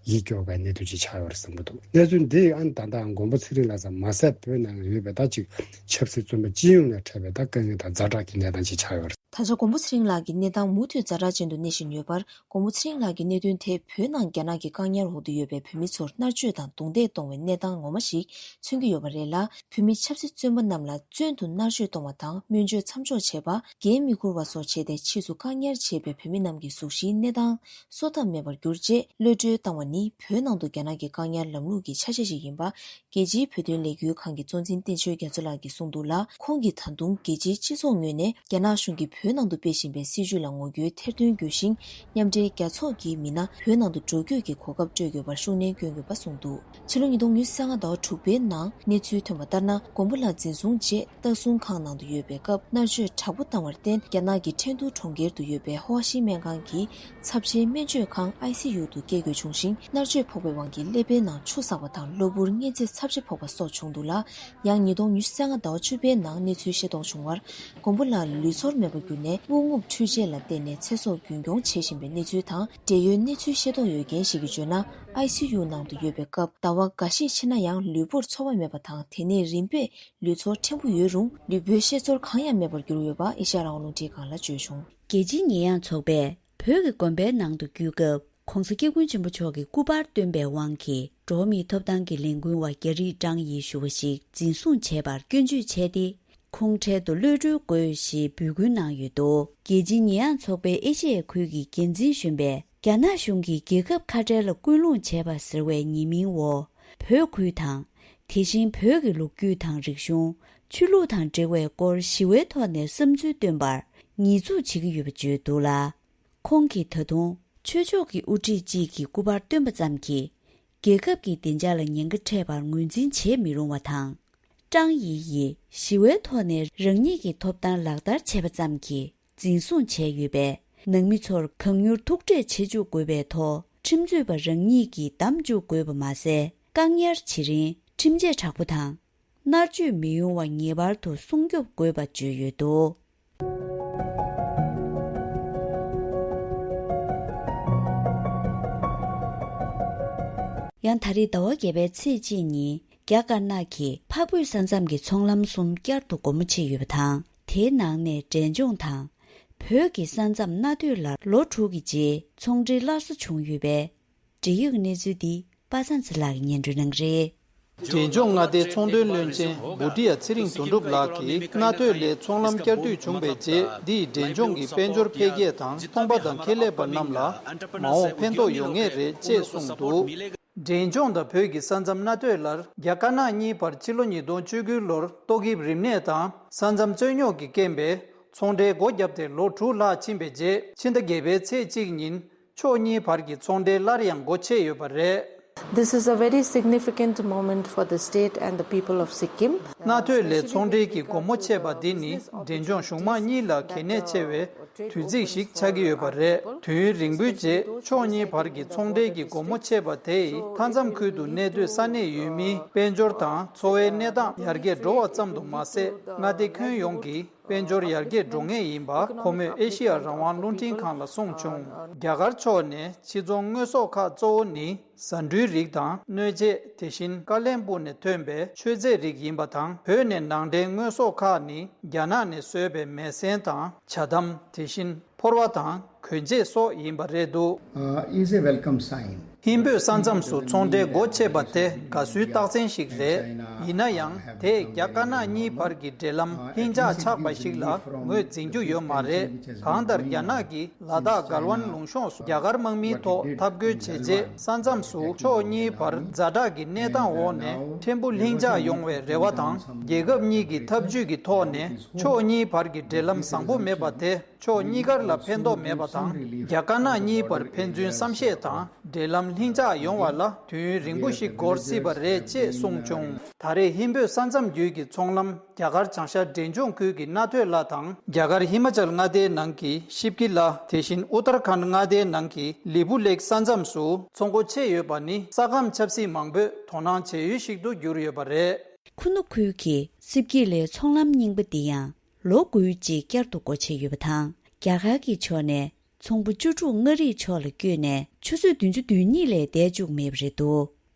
ཡིད་སྐྱོ་བའི་གནས་ཚུལ་ཅིག་ཆགས་ཡོད་རེད་བསམ་གྱི་འདུག་གནས་ཚུལ་འདི་ཨ་ནི་ད་ལྟ་མགོན་པོ་ཚེ་རིང་ལགས་སམ་མ་ཟད་བོད་ནང་ཡོད་པའི་ད་ཅིག་ཆབ་སྲིད་བཙོན་པ་སྤྱི་ཡོངས་ནས་འཕྲད་པའི་ད་དཀའ་ངལ་དང་ཛ་དྲག་གི་གནས་སྟངས་ཅིག་ཆགས་ཡོད་རེད། ད་ཆ་མགོན་པོ་ཚེ་རིང་ལགས་ཀྱི་གནས་སྟངས་མུ་མཐུད་ཛ་དྲག་ཅན་དུ་གནས་བཞིན་ཡོད་པར། མགོན་པོ་ཚེ་རིང་ལགས་ཀྱི་གནད་དོན་དེ་བོད་ནང་རྒྱ་ནག་གི་བཀག་ཉར་འོག་ཏུ་ཡོད་པའི་བོད་མི་ཚོར་མནར་གཅོད་དང་རྡུང་རྡེག་གཏོང་བའི་གནས་སྟངས་ངོ་མ་ཞིག་མཚོན་གྱི་ཡོད་པ་རེད་ལ། བོད་མི་ཆབ་སྲིད་བཙོན་པ་རྣམས་ལ་བཙོན་དུ་མནར་གཅོད་གཏོང་བ་དང་སྨན་བཅོས་མཚམས་འཇོག་བྱས་པ། འགན་མི་འཁུར་བ་སོགས་བྱས་ཏེ་ཕྱིས་སུ་བཀག་ཉར་བྱས་པའི་བོད་མི་རྣམས་ཀྱི་གཟུགས་གཞིའི་གནས་སྟངས་གསོ་ཐབས་མེད་པར་གྱུར་རྗེས། གློད་གྲོལ་བཏང་བ་ནི་བོད་ནང་དུ་རྒྱ་ནག་གི་བཀག་ཉར་ལམ་ལུགས་ཀྱི་ཆ་ཤས་ཤིག་ཡིན་པ། རྒྱལ་སྤྱིའི་བོད་དོན་ལས་འགུལ་ཁང་གི་གཙོ་འཛིན་བསྟན་ཆོས་རྒྱ་མཚོ་ལགས་ཀྱིས་གསུངས་འདུག་ལ། ཁོང་གིས་ད་དུང་རྒྱལ་སྤྱིའི་སྤྱི་ཚོགས་ངོས་ནས་རྒྱ་ནག་གཞུང་གིས་བོད་ནང་དུ་སྤེལ་བཞིན་པའི་སྲིད་བྱུས་ལ་ངོ་རྒོལ་ཐེར་འདོན་བརྒྱུད་ཤིང་། མཉམ་འབྲེལ་རྒྱལ་ཚོགས་ཀྱི་མི་སྣ་བོད་ནང་དུ་འགྲོ་སྐྱོད་ཀྱི་གོ་སྐབས་སྤྲོད་དགོས་པར་ཤུགས་སྣོན་སྐྱོན་དགོས་པ་གསུངས་འདུག་ཕྱི་ལོ་ཉིས་སྟོང་ཉི་ཤུ་རྩ་ལྔ་ཟླ་བ་དྲུག་པའི་ནང་གནས་ཚུལ་ཐོན་པ་ལྟར་ན། མགོན་པོ་ལགས་འཛིན་བཟུང་རྗེས་ལྟ་སྲུང་ཁང་ནང་དུ་ཡོད་པའི་སྐབས་མནར་གཅོད་དྲག་པོ་བཏང་བར་བརྟེན། རྒྱ་ནག་གི་ཁྲེང་ཏུའུ་གྲོང་ཁྱེར་དུ་ཡོད་པའི་ཧོ་ཨ་ཤི་སྨན་ཁང་གི་ཚབས་ཆེའི་སྨན་བཅོས་ཁང་ཨའི་སི་ཡུ་དུ་སྐྱེལ་དགོས་བྱུང་ཞིང་། མནར་གཅོད་ཕོག་པའི་དབང་གིས་ཀླད་པའི་ནང་ཆུ་ཟགས་པ་དང་གློ་བུར་མངོན་ཚེ་ཚབས་ཆེ་ཕོག་པ་སོགས་བྱུང་འདུག་ལ། ཡང་ཉིས་སྟོང་ཉི་ཤུ་རྩ་ལྔ་ཟླ་བ་བཅུ་པའི་ནང་གནས་ཚུལ་ཤེས་རྟོགས་བྱུང་བར། མགོན་པོ་ལགས་ལུས་ཚོར་མེད་པར་གྱུར་ནས་དབུགས་རྔུབ་འཕྲུལ་ཆས་ལ་བརྟེན་ནས་ཚེ་སྲོག་རྒྱུན་སྐྱོང་བྱེད་བཞིན་པའི་གནས་ཚུལ་དང་། འབྲེལ་ཡོད་གནས་ཚུལ་ཤེས་རྟོགས་ཡོད་མཁན་ཞིག་གིས་བརྗོད་ན། ཨའི་སི་ཡུ་ནང་དུ་ཡོད་པའི་སྐབས་ཟླ་བ་འགའ་ཤས་ཕྱིན་ན་ཡང་ལུས་པོར་ཚོར་བ་མེད་པ་དང་། དེ་ནས་རིམ་པས་ལུས་ཚོར་ཕྲན་བུ་ཡོད་རུང་ལུས་པོའི་ཤེས་ཚོར་གང་ཡང་མེད་པར་གྱུར་ཡོད་པ་ཨེ་ཤ་ཡ་རང་དབང་རླུང་འཕྲིན་ཁང་ལ་བརྗོད་བྱུང་། རྒྱལ་སྤྱིའི་ཉེས་ཡངས་ཚོགས་པས་བོད་ཀྱི་དགོན་པའི་ནང་དུ་བརྒྱུད་སྐབས། ༸གོང་ས་༸སྐྱབས་མགོན་ཆེན་པོ་མཆོག་གིས་སྐུ་པར་བཏོན་པའི་དབང་གིས། འགྲོ་བ་མིའི་ཐོབ་ཐང་གི་ལས་འགུལ་བ་རྒྱ་རིགས་ཀྲང་ཡི་ཞུ་བ་ཞིག་འཛིན་བཟུང་བྱས་པར་སྐྱོན་བརྗོད་བྱས་ཏེ། ཁོང་འཕྲལ་དུ་གློད་གྲོལ་དགོས་ཞེས་འབོད་སྐུལ་གནང་ཡོད་འདུག་རྒྱལ་སྤྱིའི་ཉེས་ཡངས་ཚོགས་པའི་ཨེ་ཤེ་ཡའི་ཁུལ་གྱི་འགན་འཛིན་གཞོན་པས། རྒྱ་ནག་གཞུང་གིས་རྒྱལ་ཁབ་ཁ་བྲལ་ལ་སྐུལ་སློང་བྱས་པ་ཟེར་བའི་ཉེས་མིང་འོག་བོད་ཁུལ་དང་། དེ་བཞིན་བོད་ཀྱི་ལོ་རྒྱུས་དང་རིག་གཞུང་། ཆོས་ལུགས་དང་འབྲེལ་བའི་སྐོར་ཞི་བའི་ཐོག་ནས་བསམ་ཚུལ་བཏོན་པར་ཉེས་འཛུགས་བྱེད་ཀྱི་ཡོད་པ་བརྗོད་འདུག་ལ། ཁོང་གིས་ད་དུང་ཆོས་ཕྱོགས་ཀྱི་དབུ་ཁྲིད་ཅིག་གི་སྐུ་པར་བཏོན་པ་ཙམ་གྱིས། རྒྱལ་ཁབ་ཀྱི་བདེ་འཇགས་ལ་ཉེན་ཁ་འཕྲད་པར་ངོས་འཛིན་བྱེད་མི་རུང་བ་དང་། ཀྲང་ཡི་ཡིས་ཞི་བའི་ཐོག་ནས་རང་ཉིད་ཀྱི་ཐོབ་ཐང་ལག་བསྟར་བྱས་པ་ཙམ་གྱིས་འཛིན་བཟུང་བྱས་ཡོད་པས། ནང་མི་ཚོར་གང་མྱུར་ཐུག་འཕྲད་བྱེད་བཅུག་དགོས་པའི་ཐོག་ཁྲིམས་རྩོད་པ་རང་ཉིད་ཀྱིས་བདམས་བཅུག་དགོས་པ་མ་ཟད། བཀག་ཉར་བྱེད་རིང་ཁྲིམས་ཆད་དྲག་པོ་དང་། མནར་གཅོད་མི་ཡོང་བ་ངེས་པར་དུ་སྲུང་སྐྱོབ་དགོས་པ་བརྗོད་ཡོད་འདུག་ཡང་ད་རེས་ཟླ་བ་བརྒྱད་པའི་ཚེས་གཅིག་ཉིན། རྒྱ་དཀར་ནག་གི་འཕགས་བོད་ས་མཚམས་ཀྱི་ཚོང་ལམ་གསུམ་བསྐྱར་དུ་སྒོ་མོ་ཕྱེ་ཡོད་པ་དང་། དེའི་ནང་ནས་འབྲས་ལྗོངས་དང་། བོད་ཀྱི་ས་མཚམས་རྣ་ཐོས་ལ་ལོ་དྲུག་གི་རྗེས་ཚོང་འབྲེལ་སླར་གསོ་བྱུང་ཡོད་པས། འབྲེལ་ཡོད་གནས་ཚུལ་འདི་པ་སངས་ཚེ་ལགས་ཀྱིས་སྙན་སྒྲོན་གནང་གི་རེད། འབྲས་ལྗོངས་མངའ་སྡེའི་ཚོང་དོན་བློན་ཆེན་བུ་ཏི་ཡ་ཚེ་རིང་དོན་གྲུབ་ལགས་ཀྱིས། རྣ་ཐོས་ལའི་ཚོང་ལམ་བསྐྱར་མཐུད་བྱུང་བའི་རྗེས། འདིས་འབྲས་ལྗོངས་ཀྱི་དཔལ་འབྱོར་འཕེལ་རྒྱས་དང་། ཚོང་པ་དང་ཁེ་ལས་པ་རྣམས་ལ་མ་འོངས་ཕན་ཐོགས་ཡོང་ངེས་རེད་ཅེས་གསུངས་འདུག་འབྲས་ལྗོངས་དང་བོད་ཀྱི་ས་མཚམས་རྣ་ཐོས་ལར། རྒྱ་དཀར་ནག་གཉིས་བར་ཕྱི་ལོ་ཉིས་སྟོང་བཅུ་དགུ་ལོར་ཏོག་དབྱིབས་རིམས་ནད་དང་ས་མཚམས་རྩོད་རྙོག་གི་རྐྱེན་པས་ཚོང་འབྲེལ་སྒོ་བརྒྱབ་སྟེ་ལོ་དྲུག་ལྷག་ཕྱིན་པའི་རྗེས། ཕྱི་ཟླ་བརྒྱད་པའི་ཚེས་གཅིག་ཉིན། ཕྱོགས་གཉིས་བར་གྱི་ཚོང་འབྲེལ་སླར་ཡང་སྒོ་ཕྱེ་ཡོད་པ་རེད། This is a very significant moment for the state and the people of Sikkim. རྣ་ཐོས་ལའི་ཚོང་འབྲེལ་གྱི་སྒོ་མོ་ཕྱེ་བ་འདི་ནི། འབྲས་ལྗོངས་གཞུང་མང་གཉིས་ལ་གལ་གནད་ཆེ་བའི་དུས་ཚིགས་ཤིག་ཆགས་ཀྱི་ཡོད་པ་རེད། དུས་ཡུན་རིང་པོའི་རྗེས་ཕྱོགས་གཉིས་བར་གྱི་ཚོང་འབྲེལ་གྱི་སྒོ་མོ་ཕྱེ་བ་དེ་ཡིས། མཐའ་མཚམས་ཁུལ་དུ་གནས་སྡོད་ས་གནས་ཡུལ་མིའི་དཔལ་འབྱོར་དང་འཚོ་བའི་གནས་སྟངས་ཡར་རྒྱས་འགྲོ་བ་ཙམ་དུ་མ་ཟད། མངའ་སྡེ་ཁྱོན་ཡོངས་ཀྱི་དཔལ་འབྱོར་ཡར་རྒྱས་འགྲོ་ངེས་ཡིན་པ། ཁོ་མོས་ཨེ་ཤེ་ཡ་རང་དབང་རླུང་འཕྲིན་ཁང་ལ་གསུངས་བྱུང་། རྒྱ་གར་ཕྱོགས་ནས་ཕྱི་ཚོང་དངོས་ཟོག་ཁག་གཙོ་བོ་ནི། ཟ་འབྲུའི་རིགས་དང་སྣོད་ཆས། དེ་བཞིན་ཀ་ལན་སྦུག་ནས་ཐོན་པའི་མཆོད་རྫས་རིགས་ཡིན་པ་དང་། བོད་ནས་ནང་འདྲེན་དངོས་ཟོག་ཁག་ནི། རྒྱ་ནག་ནས་བཟོས་པའི་མེ་སྲན་དང་། ཇ་དམ། དེ་བཞིན་ཕོར་བ་དང་གོན་ཆས་སོགས་ཡིན་པ་རེད་འདུག Uh, is a welcome sign. ཧིན་བོད་ས་མཚམས་སུ་ཚོང་འབྲེལ་སྒོ་ཕྱེ་བ་དེ་དགའ་བསུའི་རྟགས་མཚན་ཞིག་རེད། ཡིན་ན་ཡང་། དེས་རྒྱ་དཀར་ནག་གཉིས་བར་གྱི་འབྲེལ་ལམ་ལྷིང་འཇགས་ཆགས་པ་ཞིག་ལ་ངོས་འཛིན་རྒྱུ་ཡོད་མ་རེད། གང་ལྟར། རྒྱ་ནག་གིས་ལ་དྭགས་གལ་ཝན་ལུང་གཤོངས་སུ་རྒྱ་གར་དམག་མིའི་ཐོག་འཐབ་རྒོལ་བྱས་རྗེས། ས་མཚམས་སུ་ཕྱོགས་གཉིས་བར་ཛ་དྲག་གི་གནས་སྟངས་འོག་ནས་ཕྲན་བུ་ལྷིང་འཇགས་ཡོང་བའི་རེ་བ་དང་། རྒྱལ་ཁབ་གཉིས་ཀྱི་འཐབ་ཇུས་ཀྱི་ཐོག་ནས་ཕྱོགས་གཉིས་བར་གྱི་འབྲེལ་ལམ་བཟང་པོ་མེད་པ་དེ། ཕྱོགས་གཉིས་ཀར་ལ་ཕན་ཐོགས་མེད་པ་དང་། རྒྱ་དཀར་ནག་གཉིས་བར་ཕན་ཚུན་བསམ་ཤེས་དང་འབྲེལ་ལམ་ལྷིང་འཇགས་ཡོང་བ་ལ་དུས་ཡུན་རིང་པོ་ཞིག་འགོར་སྲིད་པ་རེད་ཅེས་གསུངས་བྱུང་། ད་རེས་ཧིན་བོད་ས་མཚམས་བརྒྱུད་ཀྱི་ཚོང་ལམ་རྒྱ་གར་བྱང་ཤར་འབྲས་ལྗོངས་ཁུལ་གྱི་རྣ་ཐོས་ལ་དང་། རྒྱ་གར་ཧི་མ་ཅལ་མངའ་སྡེའི་ནང་གི་ཤིབ་ཀི་ལ། དེ་བཞིན་ཨུ་ཏར་ཁཱན་མངའ་སྡེའི་ནང་གི་ལི་པུ་ལེག་ས་མཚམས་སུ་ཚོང་སྒོ་ཕྱེ་ཡོད་པ་ནི། ས་ཁམས་ཆབ་སྲིད་མང་པོས་དོ་སྣང་བྱེད་ཡུལ་ཞིག་ཏུ་གྱུར་ཡོད་པ་རེད། ཁུ་ནུ་ཁུལ་གྱི་སིབ་ཀི་ལའི་ཚོང་ལམ་རྙིང་པ་འདི་ཡང་ལོ་དགུའི་རྗེས་བསྐྱར་དུ་སྒོ་ཕྱེ་ཡོད་པ་དང་། རྒྱ་གར་གྱི་ཕྱོགས་ནས་ཚོང་པ་བཅུ་དྲུག་མངའ་རིས་ཕྱོགས་ལ་བསྐྱོད་ནས་ཆུ་ཚོད་བདུན་ཅུ་དོན་གཉིས་ལས་འདས་བཅུག་མེད་པ་རེད་འདུག་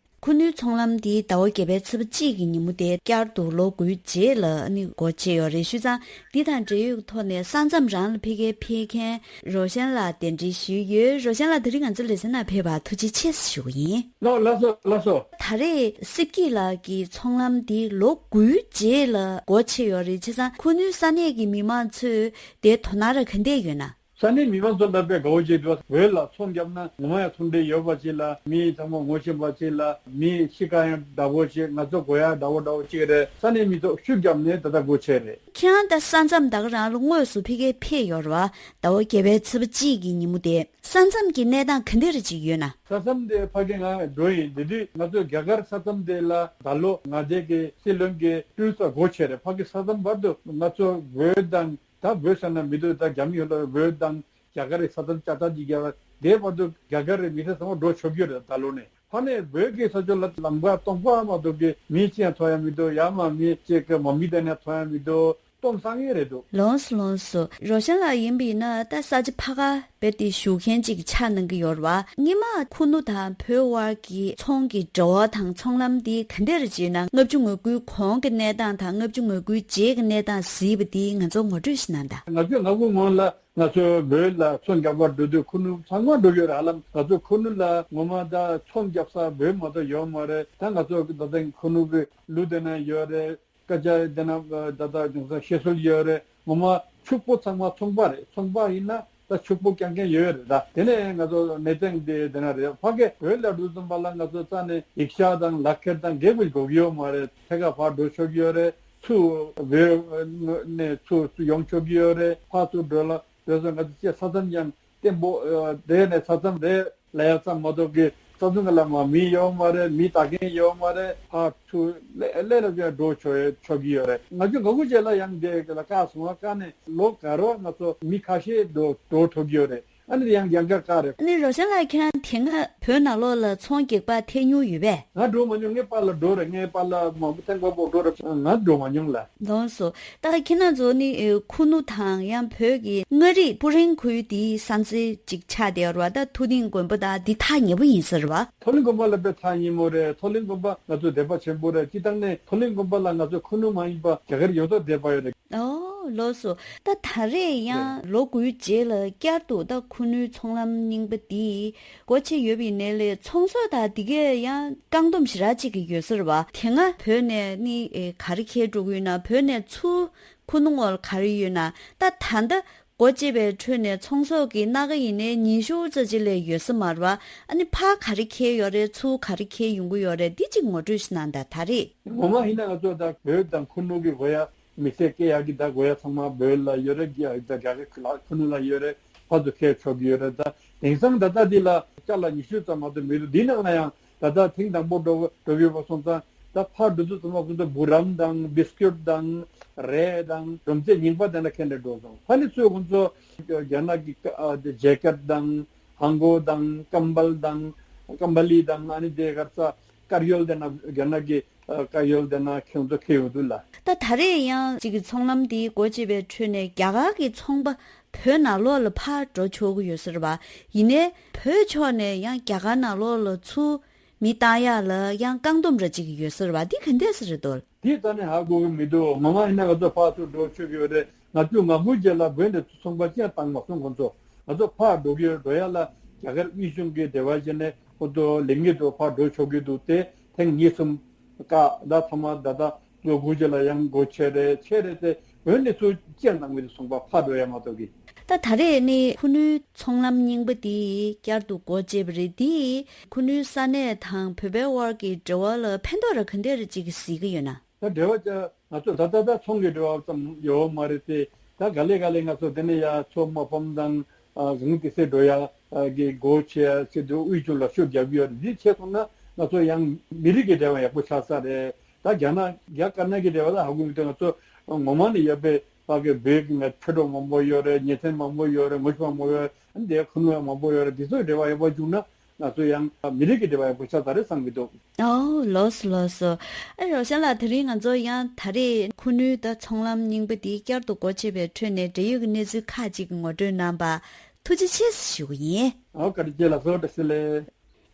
ཁུ་ནུའི་ཚོང་ལམ་འདི་ཟླ་བ་བརྒྱད་པའི་ཚེས་པ་གཅིག་གི་ཉིན་མོ་དེ་བསྐྱར་དུ་ལོ་དགུའི་རྗེས་ལ་ཨ་ནི་སྒོ་ཕྱེ་ཡོད་རེད། བྱས་ཙང་འདི་དང་འབྲེལ་ཡོད་ཐོག་ནས་ས་མཚམས་རང་ལ་ཕ་གིར་ཕེབས་མཁན་རོ་ཤན་ལགས་གདན་འདྲེན་ཞུས་ཡོད། རོ་ཤན་ལགས་དེ་རིང་ང་ཚོའི་ལེ་ཚན་ནང་ཕེབས་པར་ཐུགས་རྗེ་ཆེ་ཞུ་གི་ཡིན། ལགས་ལགས་སོ་ལགས་སོ། ད་རེས་སིབ་ཀི་ལ་གི་ཚོང་ལམ་འདི་ལོ་དགུའི་རྗེས་ལ་སྒོ་ཕྱེ་ཡོད་རེད། བྱས་ཙང་ཁུ་ནུའི་ས་གནས་ཀྱི་མི་མང་ཚོས་དེ་དོ་སྣང་ར་ག་འདྲས་ཡོད་ན། ས་གནས་མི་མང་ཚོ་ལ་དཔེ་དགའ་བོ་བྱས་འདུག་བོད་ལ་ཚོང་བརྒྱབ་ན་ངོ་མ་ཡང་ཚོང་འབྲེལ་ཡོད་པ་ཅིག་ལ། མི་ཚང་མ་ངོ་ཤེས་པ་ཅིག་ལ། མི་གཤིས་ཀ་ཡང་འདྲ་བོ་ཅིག་ང་ཚོ་དགོས་ཡ་འདྲ་བོ་འདྲ་བོ་ཅིག་རེད། ས་གནས་མི་ཚོ་ཤུགས་བརྒྱབ་ནས་ད་ལྟ་སྒོ་ཕྱེ་རེད། ཁྱེད་རང་ད་ས་མཚམས་ད་ག་རང་ལ་དངོས་སུ་ཕ་གིར་ཕེབས་ཡོད་རེད་བ། ཟླ་བ་བརྒྱད་པའི་ཚེས་པ་གཅིག་གི་ཉིན་མོ་དེ། ས་མཚམས་ཀྱི་གནས་སྟངས་ག་འདྲ་རེ་ཅིག་ཡོད་ན། ས་མཚམས་དེ་ཕ་གི་ང་འགྲོ་ཡིན། དེ་དུས་ང་ཚོ་རྒྱ་གར་ས་མཚམས་དེ་ལ་ད་ལོ་ང་ཚོའི་གི་སྲིད་བློན་གྱི་ཏུས་ཚོད་སྒོ་ཕྱེ་རེད། ཕ་གི་ས་མཚམས་བར་དུ་ང་ཚོ་བོད་དང་། ད་བོད་ཟེར་ན་མི་འདུག་ད་རྒྱ་མི་ཡོད་ལ་བོད་དང་རྒྱ་གར་རི་ས་མཚམས་ལྕགས་ཐག་ཅིག་རྒྱག་དེ་བར་དུ་རྒྱ་གར་རི་མི་སེར་ཚང་མ་འགྲོ་ཆོག་རྒྱུ་རེད། ད་ལོ་ནས་ཕ་ནས་བོད་ཀྱི་ས་ཕྱོགས་ལ་ལམ་ཁ་སྟོང་པ་མ་གཏོགས་ཀྱི་མི་གཅིག་ཡང་ཐོན་ཡ་མི་འདུག་ཡར་མར་མི་གཅིག་གི་མ་མི་དང་ཡང་ཐོན་ཡ་མི་འདུག་ཀོང་སང་ངེ་རེད་འདུག་ལོངས་སུ་ལོངས་སུ། རོ་ཤན་ལགས་ཡིན་པ་ཡིན་ན་ད་ས་ཆ་ཕ་ག་བེད་དེ་བཞུགས་མཁན་ཅིག་ཆགས་གནང་གི་ཡོད་རེད་བ། སྔོན་མ་ཁུ་ནུ་དང་བོད་དབར་གྱི་ཚོང་གི་འབྲེལ་བ་དང་ཚོང་ལམ་འདི་ག་འདྲ་རེད་ཅེ་ན། ལྔ་བཅུ་ང་དགུའི་གོང་གི་གནས་སྟངས་དང་ལྔ་བཅུ་ང་དགུའི་རྗེས་ཀྱི་གནས་སྟངས་གཟིགས་པ་འདི་ང་ཚོ་ངོ་སྤྲོད་ཞིག་གནང་དང་། ལྔ་བཅུ་ང་དགུ་སྔོན་ལ་ང་ཚོ་བོད་ལ་ཚོང་རྒྱག་པར་འགྲོ་དུས་ཁུ་ནུ་ཚང་མ་འགྲོ་གི་ཡོད་རེད། ཧ་ལམ་ང་ཚོ་ཁུ་ནུ་ལ་ངོ་མ་ད་ཚོང་རྒྱག་ས་བོད་མ་གཏོགས་ཡོད་མ་རེད། ད་ང་ཚོ་ད་ལྟ་ཁུ་ནུ་གི་ལུ་དེ་ན་ཡོད་རེད། ཀ་ཅ་དེ་ན་ད་ལྟ་དེང་སང་ཤེས་སྲོལ་ཡོད་རེད། ངོ་མ་ཕྱུག་པོ་ཚང་མ་ཚོང་པ་རེད། ཚོང་པ་ཡིན་ན་ད་ཕྱུག་པོ་རྐྱང་རྐྱང་ཡོད་རེད། ད་དེ་ནས་ང་ཚོ་གནས་སྟངས་དེ་དེ་ན་རེད། ཕ་གི་བོད་ལ་འགྲོ་ཙམ་པ་ལ་ང་ཚོ་རྩ་ནས་ཡིག་ཆ་དང་ལག་ཁྱེར་དང་རྒྱག་པའི་དགོས་ཀྱི་ཡོད་མ་རེད། ཐད་ཀར་ཕར་འགྲོ་ཆོག་གི་ཡོད་རེད། ཚུར་བོད་ནས་ཚུར་ཚུར་ཡོང་ཆོག་གི་ཡོད་རེད། ཕར་ཚུར་འགྲོ་ལ་འགྲོ་ས་ང་ཚོ་ཅེས་ས་མཚམས་ཡང་བརྟན་པོ་དེ་ནས་ས་མཚམས་རེད། ལ་ཡ་ཙམ་མ་གཏོགས་ཀྱི་ས་ཚོང་གི་ལ་མ་མི་ཡོད་མ་རེད། མི་ལྟ་མཁན་ཡོད་མ་རེད། ཕར་ཚུར་ལེ་ལེ་ལ་ཡང་འགྲོ་ཆོག་ཆོག་གི་ཡོད་རེད། ང་ཚོ་ང་ཁུ་རྗེས་ལ་ཡང་དེ་དེ་ལ་བཀག་སོང་བ། བཀག་ནས་ལོ་ག་རོ་ང་ཚོ་མི་ཁ་ཤས་འགྲོ་འགྲོ་ཐུབ་ཀྱི་ཡོད་རེད། ཨ་ནི་ཡང་ཡང་བཀག་བཀག་རེད། ཨ་ནི་རོ་ཤན་ལགས་ཁྱེད་རང་དེ་སྔ་བོད་ནང་ལོགས་ལ་ཚོང་རྒྱག་པ་ཐེངས་ཉུང་ཡོད་པས། ང་འགྲོ་མ་མྱོང་། ངའི་པཱ་ལགས་འགྲོ་རེད། ངའི་པཱ་ལགས་མང་པོ་ཐེངས་མང་པོ་འགྲོ་རེད། ང་འགྲོ་མ་མྱོང་ལ། ལོངས་སོ། ད་ཁྱེད་རང་ཚོ་ནི་ཨེ་ཁུ་ནུ་དང་ཡང་བོད་ཀྱི་མངའ་རིས་སྤུ་ཧྲེང་ཁུལ་དེའི་ས་མཚམས་ཅིག་ཆགས་བསྡད་ཡོད་རེད་བ། ད་མཐོ་གླིང་དགོན་པ་དང་འདི་ཐག་ཉེ་པོ་ཡིན་ས་རེད་བ། མཐོ་གླིང་དགོན་པ་ལ་དཔེ་ཐག་ཉེ་མོ་རེད། མཐོ་གླིང་དགོན་པ་ང་ཚོ་དད་པ་ཆེན་པོ་རེད། སྤྱིར་བཏང་ནས་མཐོ་གླིང་དགོན་པ་ལ་ང་ཚོ་ཁུ་ནུ་མ་ཡིན་པ་རྒྱ་གར་ཡོངས་རྫོགས་དད་པ་ཡོད་རེད། ཨོ་ལོས་སོ། ད་ད་རེས་ཡང་ལོ་དགུའི་རྗེས་ལ་བསྐྱར་དུ་ད་ཁུ་ནུའི་ཚོང་ལམ་རྙིང་པ་འདི་སྒོ་ཕྱེ་ཡོད་པའི་ནས་ལས་ཚོང་ཟོག་དང་འདི་གས་ཡང་བཀག་སྡོམ་ཞེ་དྲག་ཅིག་གི་ཡོད་ས་རེད་བ། དེ་སྔ་བོད་ནས་ནི་ཨེ་ག་རེ་འཁྱེར་འགྲོ་གི་ཡོད་ན། བོད་ནས་ཚུར་ཁུ་ནུ་ངོ་ལ་ག་རེ་ཡོད་ན། ད་ད་ལྟ་སྒོ་ཕྱེ་བའི་ཁྲོད་ནས་ཚོང་ཟོག་གི་སྣ་ཁ་ཡིན་ནའི་ཉི་ཤུ་རྩ་གཅིག་ལས་ཡོད་ས་མ་རེད་བ། ཨ་ནི་ཕར་ག་རེ་འཁྱེར་ཡོད་རེད། ཚུར་ག་རེ་འཁྱེར་ཡོང་གི་ཡོད་རེད། འདི་གཅིག་ངོ་སྤྲོད་ཞིག་གནང་དང་ད་རེས། ངོ་མ་ཡིན་ན་ང་ཚོ་ད་བོད་དང་ཁུ་ནུ་གི་སྒོ་ཡ་མི་ཚེ་སྐྱེལ་ཡག་གི་ད་སྒོ་ཡ་ཚང་མ་བོད་ལ་ཡོད་རེད། རྒྱ་རྒྱ་གི་ལ་ཁུ་ནུ་ལ་ཡོད་རེད། ཕར་ཚུར་འཁྱེར་ཆོག་གི་ཡོད་རེད། ད་དེང་སང་ད་ལྟ་འདི་ལ་ཅ་ལག་ཉི་ཤུ་ཙམ་མ་གཏོགས་མི་འདུག་འདི་ནང་ལ་ཡང་ད་ལྟ་ཐེངས་དང་པོ་འགྲོ་འགྲོ་གི་ཡོད་པ་སོང་ཙང་། ད་ཕར་འགྲོ་དུས་ཙམ་པ་ཁོང་ཚོ་བུ་རམ་དང་བིས་ཀུད་དང་རས་དང་སྒྲོམ་རྩེ་རྙིང་པ་དེ་འདྲ་འཁྱེར་ནས་འགྲོ་སོང་། ཕ་ནི་ཚོས་ཁོང་ཚོ་རྒྱ་ནག་གི་ཀ་ཨ་དེ་ཇེ་ཀེཊ་དང་ཧང་གོ་དང་ཀམ་བལ་དང་ཀམ་བ་ལི་དང་ཨ་ནི་དེ་གར་ས་དཀར་ཡོལ་དེ་ན་རྒྱ་ནག་གི་ཨ་དཀར་ཡོལ་དེ་ན་ཁྱེད་ཚོ་ཁྱེར་ཡོང་དུས་ལ། ད་ད་རེས་ཡང་གཅིག་གི་ཚོང་ལམ་འདི་སྒོ་ཕྱེ་བའི་ཁྲོད་ནས་རྒྱ་གར་གྱི་ཚོང་པ་བོད་ནང་ལོགས་ལ་ཕར་འགྲོ་ཆོག་གི་ཡོད་ས་རེད་བ། ཡིན་ནའི་བོད་ཕྱོགས་ནས་ཡང་རྒྱ་གར་ནང་ལོགས་ལ་ཚུར་མི་བཏང་ཡག་ལ་ཡང་བཀག་སྡོམ་ར་གཅིག་ཡོད་ས་རེད་བ། འདི་ག་འདྲས་ས་རེད་དོ། འདི་ད་ནི་ཧ་གོ་གི་མི་འདུག་ངོ་མ་ཡིན་ན་ང་ཚོ་ཕར་ཚུར་འགྲོ་ཆོག་གི་ཡོད་རེད། ང་ཚོས་ང་ཁུ་རྗེས་ལ་བོད་ནས་ཚོང་པ་ཅང་བཏང་མ་སོང་། ཁོང་ཚོ་ང་ཚོ་ཕར་འགྲོ་གི་ཡོད། འགྲོ་ཡག་ལ་རྒྱ་གར་དབུས་གཞུང་གི་འབྲེལ་བ་བྱས་ནས་ཁོ་ཚོ་ལེགས་ཉེས་དུ་ཕར་འགྲོ་ཆོག་གི་འདུག་སྟེ། ཐེངས་གཉིས་གསུམ་བཀག་ད་ཐ་མ་ད་ལྟ་ལོ་དགུ་རྗེས་ལ་ཡང་སྒོ་ཕྱེ་རེད། ཕྱེ་རེད་དེ་བོད་ནས་ཚུར་ཅང་བཏང་མི་འདུག་ཚོང་པ་ཕར་འགྲོ་ཡག་མ་གཏོགས་གི། ད་ད་རེས་ནི་ཁུ་ནུའི་ཚོང་ལམ་རྙིང་པ་འདི་བསྐྱར་དུ་སྒོ་ཕྱེ་བ་རེད། འདིས་ཁུ་ནུའི་ས་གནས་དང་བོད་པའི་དབར་གྱི་འབྲེལ་བ་ལ་ཕན་ཐོགས་ར་ག་འདྲ་རེ་ཅིག་གཟིགས་ཀྱི་ཡོད་ན། ད་འབྲེལ་བ་ཅག་ང་ཚོ་ད་ལྟ་ད་ཚོང་གི་འབྲེལ་བ་ཙམ་ཡོད་མ་རེད་དེ། ད་ག་ལེ་ག་ལེ་ང་ཚོ་དེ་ནས་ཡ་མཚོ་དམག་དཔོན་དང་ཨ་གང་དེ་སེ་འགྲོ་ཡ་གི་སྒོ་ཕྱེ་ཡ་ཆེད་དུ་དབུས་གཞུང་ལ་ཤུགས་རྒྱབ་ཀྱི་ཡོད་རེད། འདི་བྱས་སོང་ན་ང་ཚོ་ཡང་མི་རིགས་ཀྱི་འབྲེལ་བ་ཡག་པོ་ཆགས་ས་རེད། ད་རྒྱ་ནག་རྒྱ་དཀར་ནག་གི་འབྲེལ་བ་ད་ཧ་གོ་མི་འདུག་ང་ཚོ་ངོ་མ་ནས་ཡོད་པའི་ཕ་གི་བོད་ཀྱི་ང་ཕྱི་དྲོ་མང་པོ་ཡོད་རེད། ཉེ་ཚན་མང་པོ་ཡོད་རེད། ངོ་ཤེས་མང་པོ་ཡོད་རེད། འདི་ཁུ་ནུ་མང་པོ་ཡོད་རེད། འདི་ཚོའི་འབྲེལ་བ་ཡག་པོ་བྱུང་ན་ང་ཚོ་ཡང་མི་རིགས་ཀྱི་འབྲེལ་བ་ཡག་པོ་ཆགས་ས་རེད་བསམ་གྱི་འདུག་ཨོ་ལགས་སོ་ལགས་སོ། ཨ་རོ་ཤན་ལགས། དེ་རིང་ང་ཚོ་ཡང་ད་རེས་ཁུ་ནུའི་ད་ཚོང་ལམ་རྙིང་པ་འདི་བསྐྱར་དུ་སྒོ་ཕྱེ་བའི་ཁྲོད་ནས་འབྲེལ་ཡོད་ཀྱི་གནས་ཚུལ་ཁག་ཅིག་ངོ་སྤྲོད་གནང་བར་ཐུགས་རྗེ་ཆེ་ཞུ་གི་ཡིན། ཨོ་བཀའ་དྲིན་ཆེ་ལགས་སོ། བཀྲ་ཤིས་བདེ་ལེགས།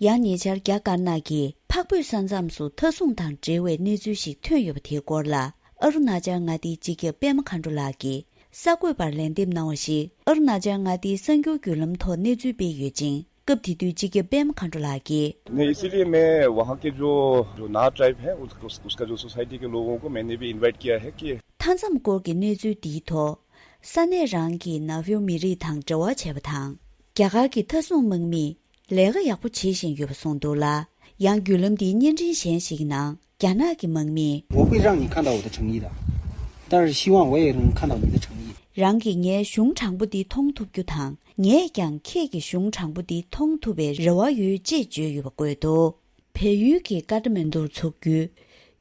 ཡང་ཉེ་ཆར་རྒྱ་དཀར་ནག་གི་འཕགས་བོད་ས་མཚམས་སུ་མཐའ་སྲུང་དང་འབྲེལ་བའི་གནས་ཚུལ་ཞིག་ཐོན་ཡོད་པ་དེའི་སྐོར་ལ་ཨ་རུ་ན་ཅལ་མངའ་སྡེའི་སྤྱི་ཁྱབ་པད་མ་མཁའ་འགྲོ་ལགས་ཀྱིས་གསར་འགོད་པར་ལན་འདེབས་གནང་བ་ཞིག་ཨ་རུ་ན་ཅལ་མངའ་སྡེའི་གསར་འགྱུར་བརྒྱུད་ལམ་ཐོག་གནས་ཚུལ་སྤེལ་ཡོད་ཅིང་། སྐབས་དེ་དུས་སྤྱི་ཁྱབ་པད་མ་མཁའ་འགྲོ་ལགས་ཀྱིས། नहीं, इसीलिए मैं वहाँ के जो, जो ना ट्राइब है, उस, उस, उसका जो सोसाइटी के लोगों को मैंने भी इनवाइट किया है कि མཐའ་མཚམས་སྐོར་གྱི་གནས་ཚུལ་འདིའི་ཐོག་ས་གནས་རང་གི་ན་བྷྱོ་མི་རིགས་དང་འབྲེལ་བ་བྱས་པ་དང་། རྒྱ་གར་གྱི་མཐའ་སྲུང་དམག་མིས་ལས་ཀ་ཡག་པོ་བྱེད་བཞིན་ཡོད་པ་གསུངས་འདུག་ལ། ཡང་བརྒྱུད་ལམ་འདིའི་བརྙན་འཕྲིན་གཞན་ཞིག་གི་ནང་རྒྱ་ནག་གི་དམག་མིས། 我会让你看到我的诚意的，但是希望我也能看到你的诚意。 རང་གིས་ངའི་གཞུང་དྲང་པོ་འདི་མཐོང་ཐུབ་རྒྱུ་དང་། ངས་ཀྱང་ཁྱེད་ཀྱི་གཞུང་དྲང་པོ་འདི་མཐོང་ཐུབ་པའི་རེ་བ་ཡོད་ཅེས་བརྗོད་ཡོད་པ་བཀོད་འདུག་བལ་ཡུལ་གྱི་ཀ་ཐ་མན་ཌུར་འཚོགས་རྒྱུའི་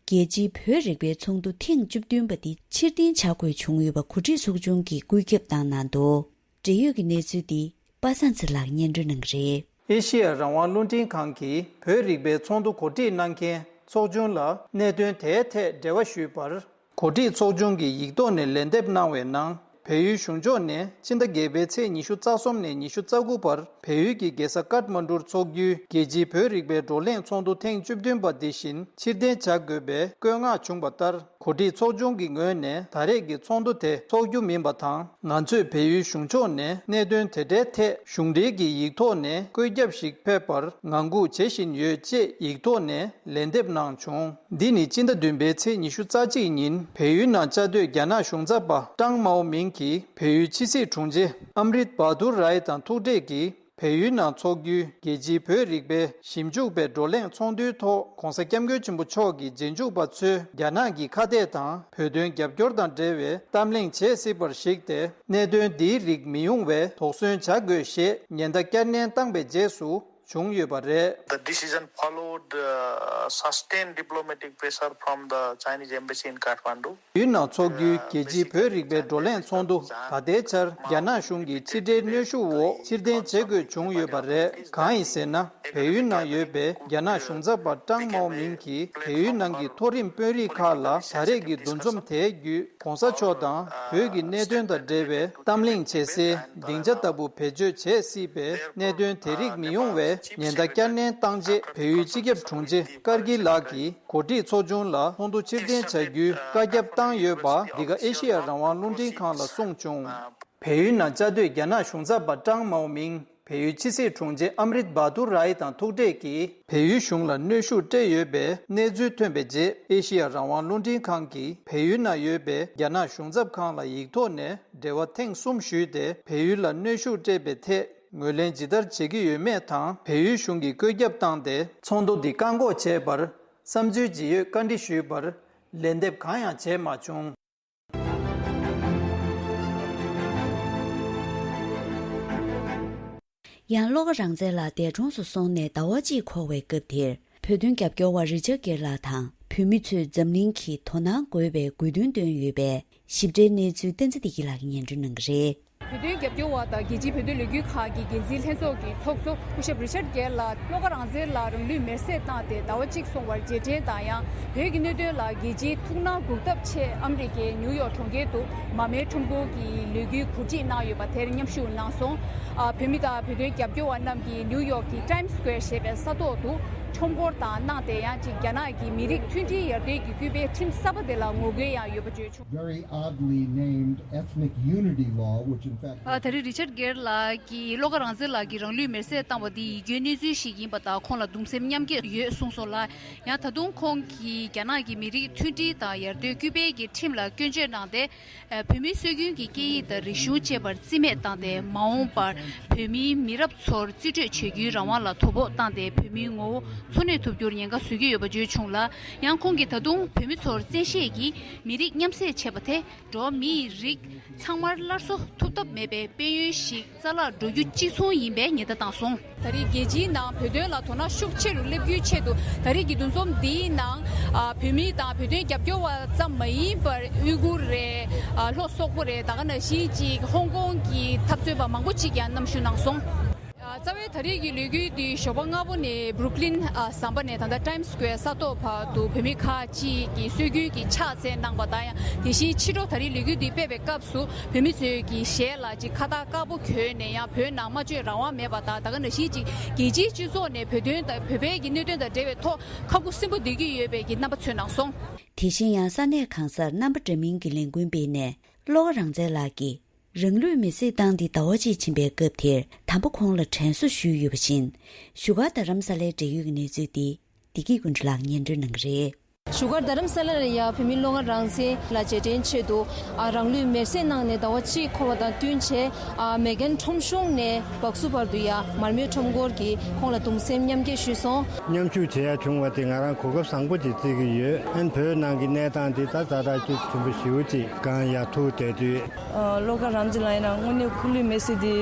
རྒྱལ་སྤྱིའི་བོད་རིག་པའི་ཚོགས་འདུ་ཐེངས་བཅུ་བདུན་པ་འདི་ཕྱིར་འཐེན་བྱ་དགོས་བྱུང་ཡོད་པ་གོ་སྒྲིག་ཚོགས་ཆུང་གིས་བཀོད་ཁྱབ་བཏང་གནང་འདུག་འབྲེལ་ཡོད་ཀྱི་གནས་ཚུལ་འདི་པ་སངས་ཚེ་ལགས་སྙན་སྒྲོན་གནང་གི་རེད། ཨེ་ཤི་ཡ་རང་དབང་རླུང་འཕྲིན་ཁང་གིས་བོད་རིག་པའི་ཚོགས་འདུ་གོ་སྒྲིག་གནང་མཁན་ཚོགས་ཆུང་ལ་གནད་དོན་དེའི་ཐད་འབྲེལ་བ་ཞུས་པར། གོ་སྒྲིག་ཚོགས་ཆུང་གིས་ཡིག་ཐོག་ནས་ལན་འདེབས་གནང་བའི་ནང་། བལ་ཡུལ་གཞུང་ཕྱོགས་ནས་ཕྱི་ཟླ་བརྒྱད་པའི་ཚེས་ཉི་ཤུ་རྩ་གསུམ་ནས་ཉི་ཤུ་རྩ་དགུ་བར་བལ་ཡུལ་གྱི་རྒྱལ་ས་ཀཏ་མན་ཌུར་འཚོགས་རྒྱུའི་རྒྱལ་སྤྱིའི་བོད་རིག་པའི་བགྲོ་གླེང་ཚོགས་འདུ་ཐེངས་བཅུ་བདུན་པ་འདི་བཞིན་ཕྱིར་འཐེན་བྱ་དགོས་པའི་བཀོད་མངགས་བྱུང་བ་ལྟར། གོ་སྒྲིག་ཚོགས་ཆུང་གི་ངོས་ནས་ད་རེས་ཀྱི་ཚོགས་འདུ་དེ་འཚོགས་རྒྱུ་མིན་པ་དང་། ང་ཚོས་བལ་ཡུལ་གཞུང་ཕྱོགས་ནས་གནད་དོན་དེ་འདྲའི་ཐད་གཞུང་འབྲེལ་གྱི་ཡིག་ཐོག་ནས་བཀོད་ཁྱབ་ཞིག་ཕེབས་པར་ངང་སྒུག་བྱེད་བཞིན་ཡོད་ཅེས་ཡིག་ཐོག་ནས་ལན་འདེབས་གནང་བྱུང་། འདི་ནི་སྤྱི་ཟླ་བདུན་པའི་ཚེས་ཉི་ཤུ་རྩ་གཅིག་ཉིན་བལ་ཡུལ་ནང་བཅའ་སྡོད་རྒྱ་ནག་གཞུང་ཚབ་པ་ཀྲང་མའོ་མིང་གིས་བལ་ཡུལ་ཕྱི་སྲིད་དྲུང་ཆེ་ཨམ་རིད་བྷ་དུར་རའི་དང་ཐུག་འཕྲད་ཀྱིས། བལ་ཡུལ་ནང་འཚོགས་རྒྱུའི་རྒྱལ་སྤྱིའི་བོད་རིག་པའི་ཞིབ་འཇུག་པའི་བགྲོ་གླེང་ཚོགས་འདུའི་ཐོག་༧གོང་ས་༧སྐྱབས་མགོན་ཆེན་པོ་མཆོག་གིས་རྗེས་འཇུག་པ་ཚོས་རྒྱ་ནག་གི་ཁ་གཏད་དང་བོད་དོན་རྒྱབ་སྐྱོར་དང་འབྲེལ་བའི་གཏམ་གླེང་བྱེད་སྲིད་པར་གཞིགས་ཏེ། གནད་དོན་འདིའི་རིགས་མི་ཡོང་བའི་དོགས་ཟོན་བྱ་དགོས་ཞེས་ཉེན་བརྡ་བསྐྱར་ནན་བཏང་པའི་རྗེས་སུ་བྱུང་ཡོད་པ་རེད། The decision followed uh, sustained diplomatic pressure from the Chinese embassy in Kathmandu. བལ་ཡུལ་ནང་འཚོགས་རྒྱུའི་རྒྱལ་སྤྱིའི་བོད་རིག་པའི་བགྲོ་གླེང་ཚོགས་འདུ་ད་ལྟའི་ཆར་རྒྱ་ནག་གཞུང་གི་ཕྱི་འབྲེལ་གནོན་ཤུགས་འོག་ཕྱིར་འཐེན་བྱེད་དགོས་བྱུང་ཡོད་པ་རེད། གང་ཡིན་ཟེར་ན། བལ་ཡུལ་ནང་ཡོད་པའི་རྒྱ་ནག་གཞུང་ཚབ་པ་ཀྲང་མའོ་མིང་གིས་བལ་ཡུལ་ནང་གི་མཐོ་རིམ་དཔོན་རིགས་ཁག་ལ་ད་རེས་ཀྱི་འདུ་འཛོམས་དེའི་བརྒྱུད་༧གོང་ས་མཆོག་དང་བོད་ཀྱི་གནད་དོན་དང་འབྲེལ་བའི་གཏམ་གླེང་བྱེད་སའི་སྡིངས་ཆ་ལྟ་བུ་བེད་སྤྱོད་བྱེད་སྲིད་པའི་གནད་དོན་དེ་རིགས་མི་ཡོང་བའི་ཉེན་བརྡ་བསྐྱར་ནན་བཏང་རྗེས། བལ་ཡུལ་སྤྱི་ཁྱབ་དྲུང་ཆེ་ཀར་གིལ་ལགས་ཀྱིས། གོ་སྒྲིག་ཚོགས་ཆུང་ལ་ཚོགས་འདུ་ཕྱིར་འཐེན་བྱ་རྒྱུའི་བཀའ་ཁྱབ་བཏང་ཡོད་པ་འདི་ག་ཨེ་ཤེ་ཡ་རང་དབང་རླུང་འཕྲིན་ཁང་ལ་གསུངས་བྱུང་། བལ་ཡུལ་ནང་བཅའ་སྡོད་རྒྱ་ནག་གཞུང་ཚབ་པ་ཀྲང་མའོ་མིང་བལ་ཡུལ་ཕྱི་སྲིད་དྲུང་ཆེ་ཨམ་རིད་བྷ་དུར་རའི་དང་ཐུག་འཕྲད་ཀྱིས། བལ་ཡུལ་གཞུང་ལ་གནོན་ཤུགས་སྤྲད་ཡོད་པའི་གནས་ཚུལ་ཐོན་པའི་རྗེས། ཨེ་ཤེ་ཡ་རང་དབང་རླུང་འཕྲིན་ཁང་གིས་བལ་ཡུལ་ནང་ཡོད་པའི་རྒྱ་ནག་གཞུང་ཚབ་ཁང་ལ་ཡིག་ཐོག་ནས་འབྲེལ་བ་ཐེངས་གསུམ་ཞུས་ཏེ། བལ་ཡུལ་ལ་གནོན་ཤུགས་སྤྲད་པའི་ཐད། ངོས་ལེན་ཇི་ལྟར་བྱེད་ཀྱི་ཡོད་མེད་དང་། བལ་ཡུལ་གཞུང་གིས་བཀོད་ཁྱབ་བཏང་སྟེ། ཚོགས་འདུ་འདི་བཀག་འགོག་བྱས་པར་བསམ་ཚུལ་ཇི་ཡོད་བཀའ་འདྲི་ཞུས་པར། ལན་འདེབས་གང་ཡང་བྱས་མ་བྱུང་། ཡང་བློ་དགའ་རང་བཙན་ལགས་འདས་གྲོངས་སུ་སོང་ནས་ཟླ་བ་གཅིག་འཁོར་བའི་སྐབས་དེར། བོད་དོན་རྒྱབ་སྐྱོར་བ་རི་ཅར་གེར་ལགས་དང་། བོད་མི་ཚོས་འཛམ་གླིང་གིས་དོ་སྣང་དགོས་པའི་དགོས་འདུན་བཏོན་ཡོད་པའི་ཞིབ་ཕྲའི་གནས་ཚུལ་བསྟན་འཛིན་བདེ་སྐྱིད་ལགས་ཀྱིས་སྙན་སྒྲོན་གནང་གི་རེད། བོད་དོན་རྒྱབ་སྐྱོར་བ་དང་རྒྱལ་སྤྱིའི་བོད་དོན་ལས་འགུལ་ཁག་གི་འགན་འཛིན་ལྷན་ཚོགས་ཀྱི་ཚོགས་གཙོ་སྐུ་ཞབས་རི་ཅར་གེར་ལགས་བློ་དགའ་རང་བཙན་ལགས་རང་ལུས་མེར་སྲེག་བཏང་སྟེ་ཟླ་བ་གཅིག་སོང་བར་རྗེས་དྲན་དང་། ཡང་བོད་ཀྱི་གནད་དོན་ལ་རྒྱལ་སྤྱིའི་ཐུགས་སྣང་འགུག་ཐབས་ཆེད་ཨ་མི་རི་ཀའི་ནིའུ་ཡོག་གྲོང་ཁྱེར་དུ་མར་མེའི་ཁྲོམ་སྐོར་གྱི་ལས་འགུལ་གོ་སྒྲིག་གནང་ཡོད་པ་དེར་མཉམ་ཞུགས་གནང་སོང་། ཨ། བོད་མི་དང་བོད་དོན་རྒྱབ་སྐྱོར་བ་རྣམས་ཀྱིས་ནིའུ་ཡོག་གི་Times Square་ཞེས་པའི་ས་ཐོག་ཏུ་ཁྲོམ་སྐོར་དང་གནང་སྟེ། ཡང་ཅིག་རྒྱ་ནག་གི་མི་རིགས་མཐུན་སྒྲིལ་ཡར་ཐོན་གྱི་སྐུལ་སྤེལ་ཁྲིམས་གསར་པ་དེ་ལ་ངོ་རྒོལ་ཡང་ཡོད་པ་བརྗོད་བྱུང་། Very oddly named Ethnic Unity Law, which in fact ཨ། ད་རེས་རི་ཅར་གེར་ལགས་ཀྱིས་བློ་དགའ་རང་བཙན་ལགས་ཀྱིས་རང་ལུས་མེར་སྲེག་བཏང་བ་འདི་ཡིད་སྐྱོའི་གནས་ཚུལ་ཞིག་ཡིན་པ་དང་། ཁོང་ལ་གདུང་སེམས་མཉམ་སྐྱེད་ཡོད་གསུངས་སོང་ལ། ཡང་ད་དུང་ཁོང་གིས་རྒྱ་ནག་གི་མི་རིགས་མཐུན་སྒྲིལ་དང་ཡར་ཐོན་སྐུལ་སྤེལ་གྱི་ཁྲིམས་ལ་སྐྱོན་བརྗོད་གནང་སྟེ། ཨ། བོད་མིའི་སྲོལ་རྒྱུན་གྱི་སྐད་ཡིག་དང་རིག་གཞུང་བཅས་པར་རྩིས་མེད་བཏང་སྟེ། མ་འོངས་པར་བོད་མིའི་མི་རབས་ཚོར་རྩིས་སྤྲོད་བྱེད་རྒྱུའི་རང་དབང་ལ་དོ་ཕོག་བཏང་སྟེ། བོད་མིའི་ངོ་བོ་འཚོ་གནས་ཐུབ་རྒྱུར་ཉེན་ཁ་བཟོ་གི་ཡོད་པ་བརྗོད་བྱུང་ལ། ཡང་ཁོང་གིས་ད་དུང་བོད་མི་ཚོར་བཙན་ཤེད་ཀྱིས་མི་རིགས་མཉམ་བསྲེས་བྱས་པ་དེ། འགྲོ་བ་མིའི་རིགས་ཚང་མར་སླར་གསོ་ཐུབ་ཐབས་མེད་པའི་དཔལ་ཡོན་ཞིག་རྩ་བརླག་འགྲོ་རྒྱུ་གཅིག་མཚུངས་ཡིན་པའི་ཉེན་བརྡ་བཏང་སོང་། ད་རེས་རྒྱལ་སྤྱིའི་ནང་བོད་དོན་ལ་དོ་སྣང་ཤུགས་ཆེ་རུ་སླེབས་རྒྱུའི་ཆེད་དུ། ད་རེས་ཀྱི་འདུ་འཛོམས་འདིའི་ནང་། ཨ། བོད་མི་དང་བོད་དོན་རྒྱབ་སྐྱོར་བ་ཙམ་མ་ཡིན་པར། ཨུའི་གུར་རེད། ཨ། ལྷོ་སོག་པོ་རེད། ད་ག་ནང་བཞིན་ཅིག་ཧོང་ཀོང་གི་འཐབ་རྩོད་པ་མང་པོ་ཅིག་ཀྱང་མཉམ་ཞུགས་གནང་སོང་། ཨ། རྩ་བའི་ད་རེས་ཀྱི་ལས་འགུལ་འདི་ཞོགས་པ་སྔ་པོ་ནས་Brooklyn། ཨ། ཟམ་པ་ནས་ད་ལྟ་Times Square་ས་ཐོག་བར་དུ་བོད་མི་ཁག་ཅིག་གིས་སྲོལ་རྒྱུན་གྱི་ཕྱག་འཚལ་གནང་བ་དང་། ཡང་དེ་བཞིན་ཕྱི་དྲོ་ད་རེས་ལས་འགུལ་འདི་སྤེལ་བའི་སྐབས་སུ་བོད་མི་ཚོས་ཀྱི་ཞལ་ལ་ཅིག་ཁ་བཏགས་དཀར་པོ་གྱོན་ནས། ཡང་བོད་ནང་སྨྲ་བརྗོད་རང་དབང་མེད་པ་དང་། ད་ག་ནང་བཞིན་ཅིག་རྒྱལ་སྤྱིའི་སྤྱི་ཚོགས་ནས་བོད་དོན་དང་བོད་པའི་གི་གནད་དོན་དང་འབྲེལ་བའི་ཐོག་ཁ་ཁུ་སིམ་པོ་བསྡད་ཀྱི་ཡོད་པའི་གི་རྣམ་པ་མཚོན་གནང་སོང་། དེ་བཞིན་ཡང་ས་གནས་གང་སར་རྣམ་པ་འདྲ་མིན་གྱི་ལས་འགུལ་སྤེལ་ནས། བློ་དགའ་རང་བཙན་ལགས་ཀྱིས་རང་ལུས་མེར་སྲེག་བཏང་སྟེ་ཟླ་བ་གཅིག་ཕྱིན་པའི་སྐབས་དེར། དམ་པ་ཁོང་ལ་དྲན་གསོ་ཞུས་ཡོད་པ་བཞིན། བཞུགས་སྒར་རྡ་རམ་ས་ལའི་འབྲེལ་ཡོད་ཀྱི་གནས་ཚུལ་འདི་བདེ་སྐྱིད་ཀུན་གྲུབ་ལགས་སྙན་སྒྲོན་གནང་གི་རེད། བཞུགས་སྒར་རྡ་རམ་ས་ལ་ལ་ཡང་བོད་མི་བློ་དགའ་རང་བཙན་ལ་རྗེས་དྲན་ཆེད་དུ། ཨ། རང་ལུས་མེར་སྲེག་གནང་ནས་ཟླ་བ་གཅིག་འཁོར་བ་དང་བསྟུན་བྱས། ཨ། མེ་རྒན་ཁྲོམ་གཞུང་ནས་སྦག་སུ་བར་དུ་ཡང་མར་མེའི་ཁྲོམ་སྐོར་གྱིས་ཁོང་ལ་གདུང་སེམས་མཉམ་སྐྱེད་ཞུས་སོང་། མཉམ་ཞུགས་བྱེད་ཡ་བྱུང་བ་དེ་ང་རང་གོ་སྐབས་བཟང་པོ་ཅིག་བརྩི་གི་ཡོད། ཨན། བོད་ནང་གི་གནས་སྟངས་དེ་ད་ཛ་དྲག་ཅིག་ཚིམ་པོ་ཞེ་པོ་ཅིག་གང་ཡག་ཐུག་བསྡད་དུས། ཨ། བློ་དགའ་རང་བཙན་ལགས་ཡིན་ན་དངོས་གནས་ཁོ་ལུས་མེར་སྲེག་དེ་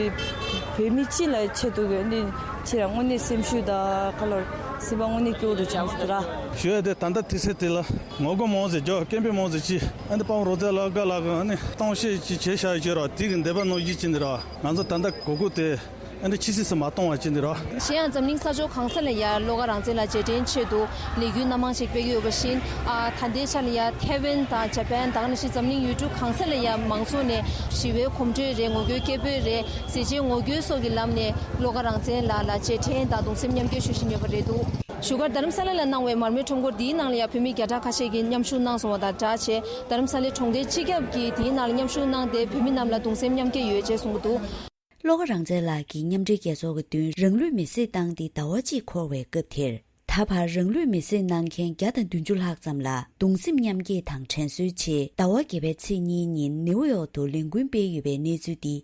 བོད་མི་སྤྱི་ལ་ཆེད་དུ་གི་འདི་ཆེད་ལ་དངོས་གནས་སེམས་ཤུགས་དང་། ཁ་ལོར་སེམས་པ་དངོས་གནས་སྐྱོ་བོ་དུ་བྱུང་སོང་ར། ཞུ་ཡ་དེ་ད་ལྟ་དུས་ཚོད་དེ་ལ་ངོ་རྒོལ་མང་ཟེར་རྒྱོ་སྐད་འབོད་མང་ཟེར་ཅི། ཨ་ནི་དཔའ་བོ་རོགས་ཚེ་ལགས་དགའ་ལགས་ཨ་ནི་གཏོང་བཤད་ཅི་བྱས་བཞག་ཡོད་ཅི་ར། དེ་གི་འདོད་པ་ནོར་གྱི་ཅི་འདི་ར། ང་ཚོ་ད་ལྟ་གོ་སྐབས་དེ་ ཨ་ནི་ཕྱི་སྲིད་སུ་མ་གཏོང་བ་ཅི་འདི་རོ། གཞན་ཡང་འཛམ་གླིང་ས་ཕྱོགས་གང་ས་ལ་ཡ་བློ་དགའ་རང་བཙན་ལ་རྗེས་དྲན་ཆེད་དུ་ལས་འགུལ་སྣ་མང་ཞིག་སྤེལ་གྱི་ཡོད་པ་བཞིན། ཨ་ད་ལྟའི་ཆ་ལ་ཡ་ཐེ་ཝན་དང་ཇ་པན་དང་ནང་བཞིན་འཛམ་གླིང་ཡུལ་གྲུ་གང་ས་ལ་ཡ་མང་ཚོགས་ནས་ཞི་བའི་གོམ་བགྲོད་རེད། ངོ་རྒོལ་སྐད་འབོད་རེད། ཟས་བཅད་ངོ་རྒོལ་སོགས་ཀྱི་ལམ་ནས་བློ་དགའ་རང་བཙན་ལགས་ལ་རྗེས་དྲན་དང་གདུང་སེམས་མཉམ་སྐྱེད་ཞུ་བཞིན་ཡོད་པ་རེད་འདུག་བཞུགས་སྒར་རྡ་རམ་ས་ལ་ལ་གནང་བའི་མར་མེའི་ཁྲོམ་སྐོར་འདིའི་ནང་ལ་ཡང་བོད་མི་བརྒྱ་ཕྲག་ཁ་ཤས་ཀྱིས་མཉམ་ཞུགས་གནང་སོང་བ་དང་སྦྲགས་བྱས། རྡ་རམ་ས་ལའི་གྲོང་སྡེ་སྤྱི་ཁྱབ་ཀྱིས་འདིའི་ནང་ལ་མཉམ་ཞུགས་གནང་སྟེ་བོད་མི་རྣམས་ལ་གདུང་སེམས་མཉམ་སྐྱེད་ཡོད་ཅེས་གསུངས་ཀྱི་འདུག་བློ་དགའ་རང་བཙན་ལགས་ཀྱིས་མཉམ་འབྲེལ་རྒྱལ་ཚོགས་ཀྱི་མདུན་རང་ལུས་མེར་སྲེག་བཏང་སྟེ་ཟླ་བ་གཅིག་འཁོར་བའི་སྐབས་དེར། ད་བར་རང་ལུས་མེར་སྲེག་གནང་མཁན་བརྒྱ་དང་བདུན་ཅུ་ལྷག་ཙམ་ལ་གདུང་སེམས་མཉམ་སྐྱེད་དང་དྲན་གསོའི་ཆེད་ཟླ་བ་བརྒྱད་པའི་ཚེས་གཉིས་ཉིན་ནེའུ་ཡོག་ཏུ་ལས་འགུལ་སྤེལ་ཡོད་པའི་གནས་ཚུལ་འདི་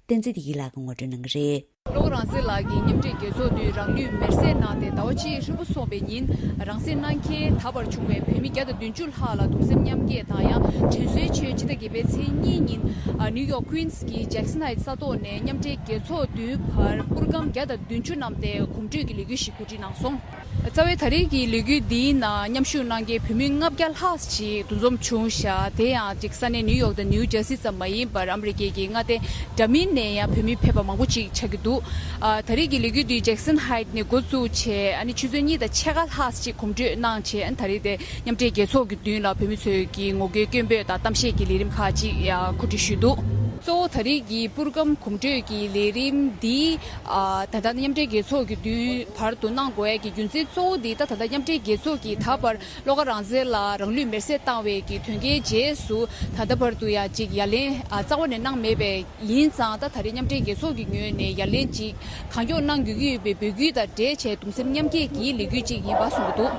བསྟན་འཛིན་བདེ་སྐྱིད་ལགས་ཀྱིས་ངོ་སྤྲོད་གནང་གི་རེད། བློ་དགའ་རང་བཙན་ལགས་ཀྱིས་མཉམ་འབྲེལ་རྒྱལ་ཚོགས་མདུན་རང་ལུས་མེར་སྲེག་གནང་སྟེ་ཟླ་བ་གཅིག་ཧྲིལ་པོ་སོང་བའི་ཉིན། རང་བཙན་གནང་མཁན་ད་བར་བྱུང་བའི་བོད་མི་བརྒྱ་དང་བདུན་ཅུ་ལྷག་ལ་གདུང་སེམས་མཉམ་སྐྱེད་དང་ཡང་དྲན་གསོའི་ཆེད་ཕྱི་ཟླ་བརྒྱད་པའི་ཚེས་གཉིས་ཉིན། ཨ་ནིའུ་ཡོག་ཀུན་སི་གི་ཇེག་སན་ཧའེ་ཊི་ས་ཐོག་ནས་མཉམ་འབྲེལ་རྒྱལ་ཚོགས་མདུན་བར་པུར་སྒམ་བརྒྱ་དང་བདུན་ཅུ་བསྣམས་ཏེ་གོམ་བགྲོད་ཀྱི་ལས་འགུལ་ཞིག་གོ་སྒྲིག་གནང་སོང་། རྩ་བའི་ད་རེས་ཀྱི་ལས་འགུལ་འདིའི་ནང་མཉམ་ཞུགས་གནང་མཁན་བོད་མི་ལྔ་བརྒྱ་ལྷག་ཅིག་འདུ་འཛོམས་བྱུང་ཤག་དེ་ཡང་ཅིག་ས་གནས་ནིའུ་ཡོག་དང་ནིའུ་ཇར་སི་ཙམ་མ་ཡིན་པར་ཨ་མི་རི་ཀའི་གི་མངའ་སྡེ་འདྲ་མིན་ནས་ཡང་བོད་མི་ཕེབས་པ་མང་པོ་ཅིག་ཆགས་ཀྱི་འདུག་ཨ་ད་རེས་ཀྱི་ལས་འགུལ་འདི་ཇེག་སན་ཧའེ་ཊི་ནས་འགོ་བཙུགས་བྱས། ཨ་ནི་ཆུ་ཚོད་གཉིས་དང་ཕྱེད་ཀ་ལྷག་ཅིག་གོམ་བགྲོད་གནང་བྱས། ཨ་ནི་ད་རེས་དེ་མཉམ་འབྲེལ་རྒྱལ་ཚོགས་ཀྱི་མདུན་ལ་བོད་མི་ཚོས་ཀྱི་ངོ་རྒོལ་སྐད་འབོད་དང་གཏམ་བཤད་ཀྱི་ལས་རིམ་ཁག་ཅིག་ཡང་གོ་སྒྲིག་ཞུས་འདུག་གཙོ་བོ་ད་རེས་ཀྱི་པུར་སྒམ་གོམ་བགྲོད་ཀྱི་ལས་རིམ་འདི། ཨ་ད་ལྟ་མཉམ་འབྲེལ་རྒྱལ་ཚོགས་ཀྱི་མདུན་བར་དུ་གནང་དགོས་ཡ་གི་རྒྱུ་མཚན་གཙོ་བོ་འདི། ད་ད་ལྟ་མཉམ་འབྲེལ་རྒྱལ་ཚོགས་ཀྱིས་ད་བར་བློ་དགའ་རང་བཙན་ལགས་རང་ལུས་མེར་སྲེག་བཏང་བའི་གི་དོན་རྐྱེན་རྗེས་སུ་ད་ལྟ་བར་དུ་ཡ་གཅིག་ཡ་ལན་ཨ་རྩ་བ་ནས་གནང་མེད་པས། ཡིན་ཙང་ད་ད་རེས་མཉམ་འབྲེལ་རྒྱལ་ཚོགས་ཀྱི་ངོས་ནས་ཡ་ལན་གཅིག་གང་མགྱོགས་གནང་དགོས་ཀྱི་ཡོད་པའི་འབོད་སྐུལ་དང་འབྲེལ་བྱས་གདུང་སེམས་མཉམ་སྐྱེད་ཀྱི་ལས་འགུལ་གཅིག་ཡིན་པ་གསུངས་ཀྱི་འདུག་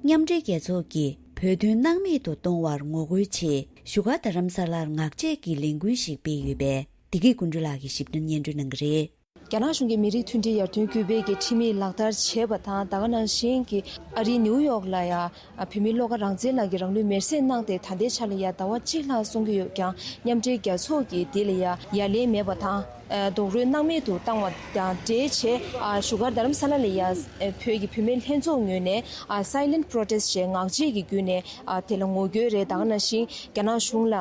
མཉམ་འབྲེལ་རྒྱལ་ཚོགས་ཀྱིས་བོད་དོན་སྣང་མེད་དུ་གཏོང་བར་ངོ་རྒོལ་ཆེད་བཞུགས་སྒར་རྡ་རམ་ས་ལར་ངག་བཅད་ཀྱི་ལས་འགུལ་ཞིག་སྤེལ་ཡོད་པས། བདེ་སྐྱིད་ཀུན་འགྲོ་ལགས་ཀྱིས་ཞིབ་ཏུ་སྙན་སྒྲོན་གནང་གི་རེད། རྒྱ་ནག་གཞུང་གིས་མི་རིགས་མཐུན་སྒྲིལ་ཡར་ཐོན་སྐུལ་སྤེལ་གྱི་ཁྲིམས་ཡིག་ལག་བསྟར་བྱས་པ་དང་། ད་ག་ནང་བཞིན་གྱི་ཨ་རིའི་ནིའུ་ཡོག་ལ་ཡང་བོད་མི་བློ་དགའ་རང་བཙན་ལགས་ཀྱིས་རང་ལུས་མེར་སྲེག་གནང་སྟེ། ད་ལྟའི་ཆ་ལ་ཡང་ཟླ་བ་གཅིག་ལྷག་སོང་གི་ཡོད་ཀྱང་། མཉམ་འབྲེལ་རྒྱལ་ཚོགས་ཀྱིས་འདི་ལ་ཡང་ཡ་ལན་མེད་པ་དང་། རྡོག་རོལ་སྣང་མེད་དུ་བཏང་བ་དང་འབྲེལ་བྱས། བཞུགས་སྒར་རྡ་རམ་ས་ལ་ལ་ཡང་བོད་ཀྱི་བུད་མེད་ལྷན་ཚོགས་ངོས་ནས་སའི་ལེན་པྲོ་ཊེ་སི་ཊི་ཞེས་ངག་བཅད་ཀྱི་བརྒྱུད་ནས་དེ་ལ་ངོ་རྒོལ་རེད། ད་ག་ནང་བཞིན་རྒྱ་ནག་གཞུང་ལ་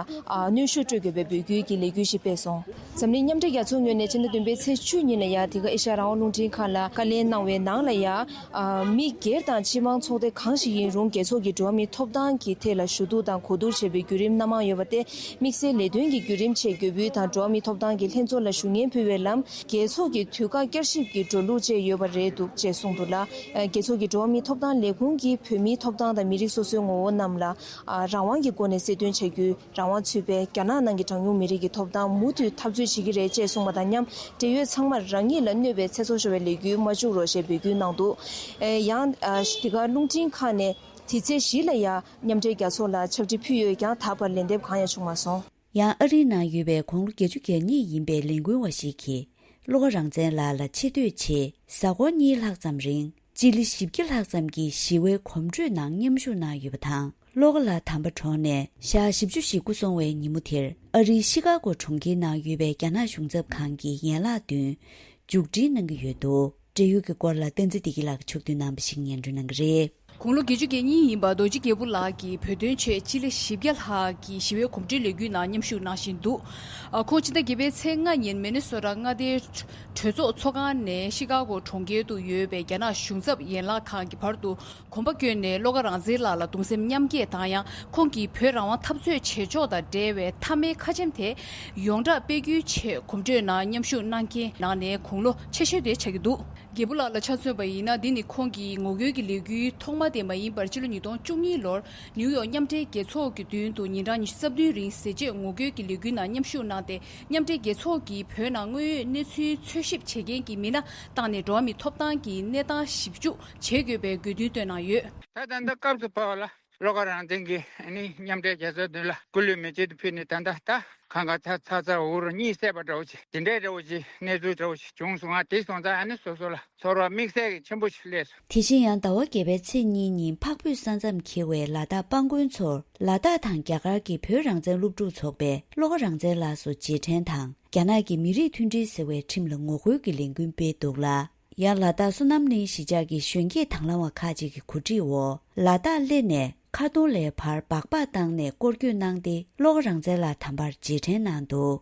གནོན་ཤུགས་སྤྲོད་དགོས་པའི་འབོད་སྐུལ་གྱི་ལས་འགུལ་ཞིག་སྤེལ་སོང་། འཛམ་གླིང་མཉམ་འབྲེལ་རྒྱལ་ཚོགས་ངོས་ནས་ཕྱི་ཟླ་བདུན་པའི་ཚེས་བཅུ་ཉིན་ལ་ཡང་དེ་ག་ཨེ་ཤ་ཡ་རང་དབང་རླུང་འཕྲིན་ཁང་ལ་བཀའ་ལན་གནང་བའི་ནང་ལ་ཡང་། ཨ། མི་སྒེར་དང་སྤྱི་དམངས་ཚོགས་སྡེ་གང་ཞིག་ཡིན་རུང་། རྒྱལ་ཚོགས་ཀྱི་འགྲོ་བ་མིའི་ཐོབ་ཐང་གི་ཐད་ལ་ཞུ་གཏུག་དང་གོ་བསྡུར་བྱེད་པའི་བརྒྱུད་རིམ་སྣ་མང་ཡོད་པ་སྟེ། དམིགས་བསལ་ལས་དོན་གྱི་བརྒྱུད་རིམ་ཆེད་འགོད་འབུལ་དང་། འགྲོ་བ་མིའི་ཐོབ་ཐང་གི་ལྷན་ཚོགས་ལ་ཞུ་སྙན་ཕུལ་བའི་ལམ། རྒྱལ་ཚོགས་ཀྱི་དུས་བཀག་བསྐྱར་ཞིབ་ཀྱི་འགྲོ་ལུགས་བཅས་ཡོད་པ་རེད་འདུག་ཅེས་གསུངས་འདུག་ལ། རྒྱལ་ཚོགས་ཀྱི་འགྲོ་བ་མིའི་ཐོབ་ཐང་ལས་ཁུངས་ཀྱིས་བོད་མིའི་ཐོབ་ཐང་དང་མི་རིགས་སོ་སོའི་ངོ་བོ་རྣམས་ལ་རང་དབང་གི་སྒོ་ནས་གསལ་སྟོན་བྱ་རྒྱུའི་རང་དབང་ཚུད་པའི་རྒྱ་ནག་ནང་གི་གྲངས་ཉུང་མི་རིགས་ཀྱི་ཐོབ་ཐང་མུ་མཐུད་འཐབ་རྩོད་བྱེད་ཀྱི་རེད་ཅེས་གསུངས་པ་དང་མཉམ། འབྲེལ་ཡོད་ཚང་མར་རང་ཉིད་ལ་གནོད་པའི་ཚེ་སྲོག་ཤོར་བའི་ལས་འགུལ་མ་བཅུག་རོགས་ཞེས་འབོད་སྐུལ་གནང་འདུག་ཨེ། ཡང་། ཨ། འདི་ག་རླུང་འཕྲིན་ཁང་ནས་དེ་ཚེས་བཞི་ལ་ཡང་མཉམ་འབྲེལ་རྒྱལ་ཚོགས་ལ་ཕྱག་བྲིས་ཕུལ་ཡོད་ཀྱང་། ད་བར་ལན་འདེབས་གང་ཡང་བྱུང་མ་སོང་། ཡང་ཨ་རིའི་ནང་ཡོད་པའི་དགུང་ལོ་བརྒྱད་ཅུ་གྱ་གཉིས་ཡིན་པའི་ལས་འགུལ་བ་ཞིག་གིས། བློ་དགའ་རང་བཙན་ལགས་ལ་ཆེ་བསྟོད་ཆེད། གཟའ་འཁོར་གཉིས་ལྷག་ཙམ་རིང་སྤྱི་ལེ་བཞི་བརྒྱ་ལྷག་ཙམ་གྱིས་ཞི་བའི་གོམ་བགྲོད་ནང་མཉམ་ཞུགས་གནང་ཡོད་པ་དང་། བློ་དགའ་ལགས་དམ་པ་གྲོངས་ནས་ཞག་བཞི་བཅུ་ཞེ་དགུ་སོང་བའི་ཉིན་མོ་དེར། ཨ་རིའི་ཤི་ཀ་གོ་གྲོང་ཁྱེར་ནང་ཡོད་པའི་རྒྱ་ནག་གཞུང་ཚབ་ཁང་གི་ཡན་ལག་མདུན་མཇུག་སྒྲིལ་གནང་གི་ཡོད་འདུག་འབྲེལ་ཡོད་ཀྱི་སྐོར་ལ་བསྟན་འཛིན་བདེ་སྐྱིད་ལགས་ཀྱིས་ཕྱོགས་བསྡུས་གནང་བ་ཞིག་སྙན་སྒྲོན་གནང་གི་རེད། དགུང་ལོ་བརྒྱད་ཅུ་གྱ་གཉིས་ཡིན་པ་རྡོ་རྗེ་རྒྱལ་པོ་ལགས་ཀྱིས་བོད་དོན་ཆེད་སྤྱི་ལེ་བཞི་བརྒྱ་ལྷག་གིས་ཞི་བའི་གོམ་བགྲོད་ལས་འགུལ་ནང་མཉམ་ཞུགས་གནང་བཞིན་འདུག་ཨ། ཁོང་ཕྱི་ཟླ་བརྒྱད་པའི་ཚེས་ལྔ་ཉིན་མི་ནི་སོ་ཊ་མངའ་སྡེའི་གྲོས་ཚོགས་ཚོགས་ཁང་ནས་ཤི་ཀ་གོ་གྲོང་ཁྱེར་དུ་ཡོད་པའི་རྒྱ་ནག་གཞུང་ཚབ་ཡན་ལག་ཁང་གི་བར་དུ་གོམ་པ་བསྐྱོད་ནས། བློ་དགའ་རང་བཙན་ལགས་ལ་གདུང་སེམས་མཉམ་སྐྱེད་དང་། ཡང་ཁོང་གིས་བོད་རང་དབང་འཐབ་རྩོད་བྱེད་ཕྱོགས་དང་འབྲེལ་བའི་མཐའ་མའི་ཁ་ཆེམས་དེ་ཡོངས་བསྒྲགས་སྤེལ་རྒྱུའི་ཆེད་གོམ་བགྲོད་ནང་མཉམ་ཞུགས་གནང་མཁན་ནང་ནས་དགུང་ལོ་ཆེ་ཤོས་དེ་ཆགས་ཀྱི་འདུག་རྒྱལ་པོ་ལགས་ལ་ཆ་མཚོན་པ་ཡིན་ན། འདི་ནི་ཁོང་གི་ངོ་རྒོལ་གྱི་ལས་འགུལ་ཐོག་མ་དེ་མ་ཡིན་པར། ཕྱི་ལོ་ཉིས་སྟོང་བཅུ་གཉིས་ལོར་ནིའུ་ཡོག་མཉམ་འབྲེལ་རྒྱལ་ཚོགས་ཀྱི་མདུན་དུ་ཉིན་གྲངས་ཉི་ཤུ་རྩ་བདུན་རིང་ཟས་བཅད་ངོ་རྒོལ་གྱི་ལས་འགུལ་ནང་མཉམ་ཞུགས་གནང་སྟེ། མཉམ་འབྲེལ་རྒྱལ་ཚོགས་ཀྱིས་བོད་ནང་དངོས་ཡོད་གནས་ཚུལ་འཚོལ་ཞིབ་བྱེད་མཁན་གྱི་མི་སྣ་བཏང་ནས། འགྲོ་བ་མིའི་ཐོབ་ཐང་གི་གནས་སྟངས་ཞིབ་འཇུག་བྱེད་དགོས་པའི་དགོས་འདུན་བཏོན་གནང་ཡོད། ད་ད་ལྟ་སྐབས་སུ་བབས་པ་ལ། བློ་དགའ་རང་བཙན་གྱིས་ཨ་ནི་མཉམ་འབྲེལ་རྒྱལ་ཚོགས་མདུན་ལ་སྐུ་ལུས་མེ་མཆོད་དུ་ཕུལ་ནས། ད་ལྟ་ད་གང་ག་ཚ་ཚ་ཚ་འུར་འུར་གཉིད་སད་པ་འདྲ་བོ་ཅིག་དེ་འདྲའི་འདྲ་བོ་ཅིག་གནས་ཚུལ་འདྲ་བོ་ཅིག་བྱུང་སོང་ང་། དེ་སོང་ཙང་ཨ་ནི་སོ་སོ་ལ་ཚོར་བ་དམིགས་བསལ་གྱི་ཆེན་པོ་ཞིག་སླེབས་སོང་། དེ་བཞིན་ཡང་ཟླ་བ་བརྒྱད་པའི་ཚེས་གཉིས་ཉིན་འཕགས་བོད་ས་མཚམས་འཁེལ་བའི་ལ་དྭགས་སྤང་དགོན་ཚོར་ལ་དྭགས་དང་རྒྱ་གར་གྱི་བོད་རང་བཙན་སློབ་ཕྲུག་ཚོགས་པས་བློ་དགའ་རང་བཙན་ལགས་སུ་རྗེས་དྲན་དང་། རྒྱ་ནག་གི་མི་རིགས་མཐུན་སྒྲིལ་ཟེར་བའི་ཁྲིམས་ལ་ངོ་རྒོལ་གྱི་ལས་འགུལ་སྤེལ་འདུག་ལ། ཡང་ལ་དྭགས་བསོད་ནམས་གླིང་གཞིས་ཆགས་ཀྱི་གཞོན་སྐྱེས་དང་བླངས་པ་ཁག་ཅིག་གི་གོ་སྒྲིག་འོག་ལ་དྭགས་གླེ་ནས་ཁ་ཏུང་ལའི་བར་སྦག་སྦག་བཏང་ནས་སྐོར་སྐྱོད་གནང་སྟེ། བློ་དགའ་རང་བཙན་ལགས་དམ་པར་རྗེས་དྲན་གནང་འདུག་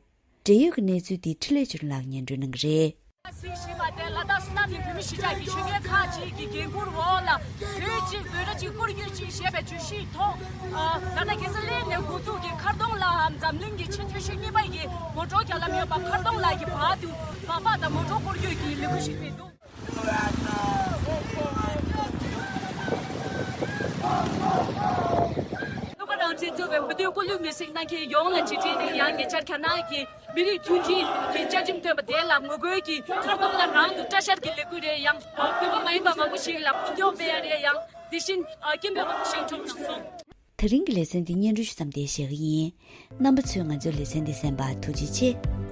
འབྲེལ་ཡོད་ཀྱི་གནས་ཚུལ་དེ་འཕྲིན་ལས་ཆོས་སྒྲོན་ལགས་སྙན་སྒྲོན་གནང་གི་རེད། སྲིད་ཞུས་པ་དེ་ལ་དྭགས་བསོད་ནམས་གླིང་བོད་མི་གཞིས་ཆགས་ཀྱི་ཆོས་དགེ་ཁག་ཅིག་གི་འགན་འཁུར་འོག་ལ་བོད་ཅིག་བོད་ར་ཅིག་བསྐོར་རྒྱུ་ཅིག་ཞེས་པའི་བརྗོད་གཞིའི་ཐོག་ཨ་ད་ལྟ་རྒྱལ་ས་གླེ་ནས་འགོ་འཛུགས་ཀྱིས་མཁར་གདོང་ལ་འཛམ་གླིང་གི་ཆེས་མཐོའི་ཤོད་གཉིས་པ་ཡི་མོ་ཊའི་རྒྱ་ལམ་ཡོད་པ་མཁར་གདོང་ལ་ཡི་བར་དུ་སྦག་སྦག་དང་མོ་ཊའི་བསྐོར་རྒྱུ་གི་ལས་འགུལ་ཞིག་སྤེལ་འདུག་གླུ་གར་རང་བཙན་གཙོས་པའི་བོད་དོན་སྐུ་ལུས་མེར་སྲེག་གནང་མཁན་ཡོངས་ལ་རྗེས་དྲན་དེ་ཡང་ཉེ་ཆར་རྒྱ་ནག་གི་མི་རིགས་མཐུན་སྒྲིལ་གྱི་བཅའ་ཁྲིམས་བཏོན་པ་དེ་ལ་ངོ་རྒོལ་གྱིས་མཁར་གདོང་ལ་རང་དུ་གྲྭ་ཤག་གི་ལས་འགུལ་རེད་ཡང་བོད་པ་མ་ཡིན་པ་མང་པོ་ཞིག་ལ་འཕོ་འགྱུར་སྤེལ་ཡ་རེད་ཡང་དེ་བཞིན་སྐད་འབོད་མང་པོ་ཞིག་འཁྲབ་གནང་སོང་། དེ་རིང་གི་ལེ་ཚན་འདི་སྙན་སྒྲོན་ཞུ་མཚམས་འདིར་བཞག་གི་ཡིན། རྣམ་པ་ཚོས་ང་ཚོའི་ལེ་ཚན་འདི་གསན་པར་ཐུགས་རྗེ་ཆེ།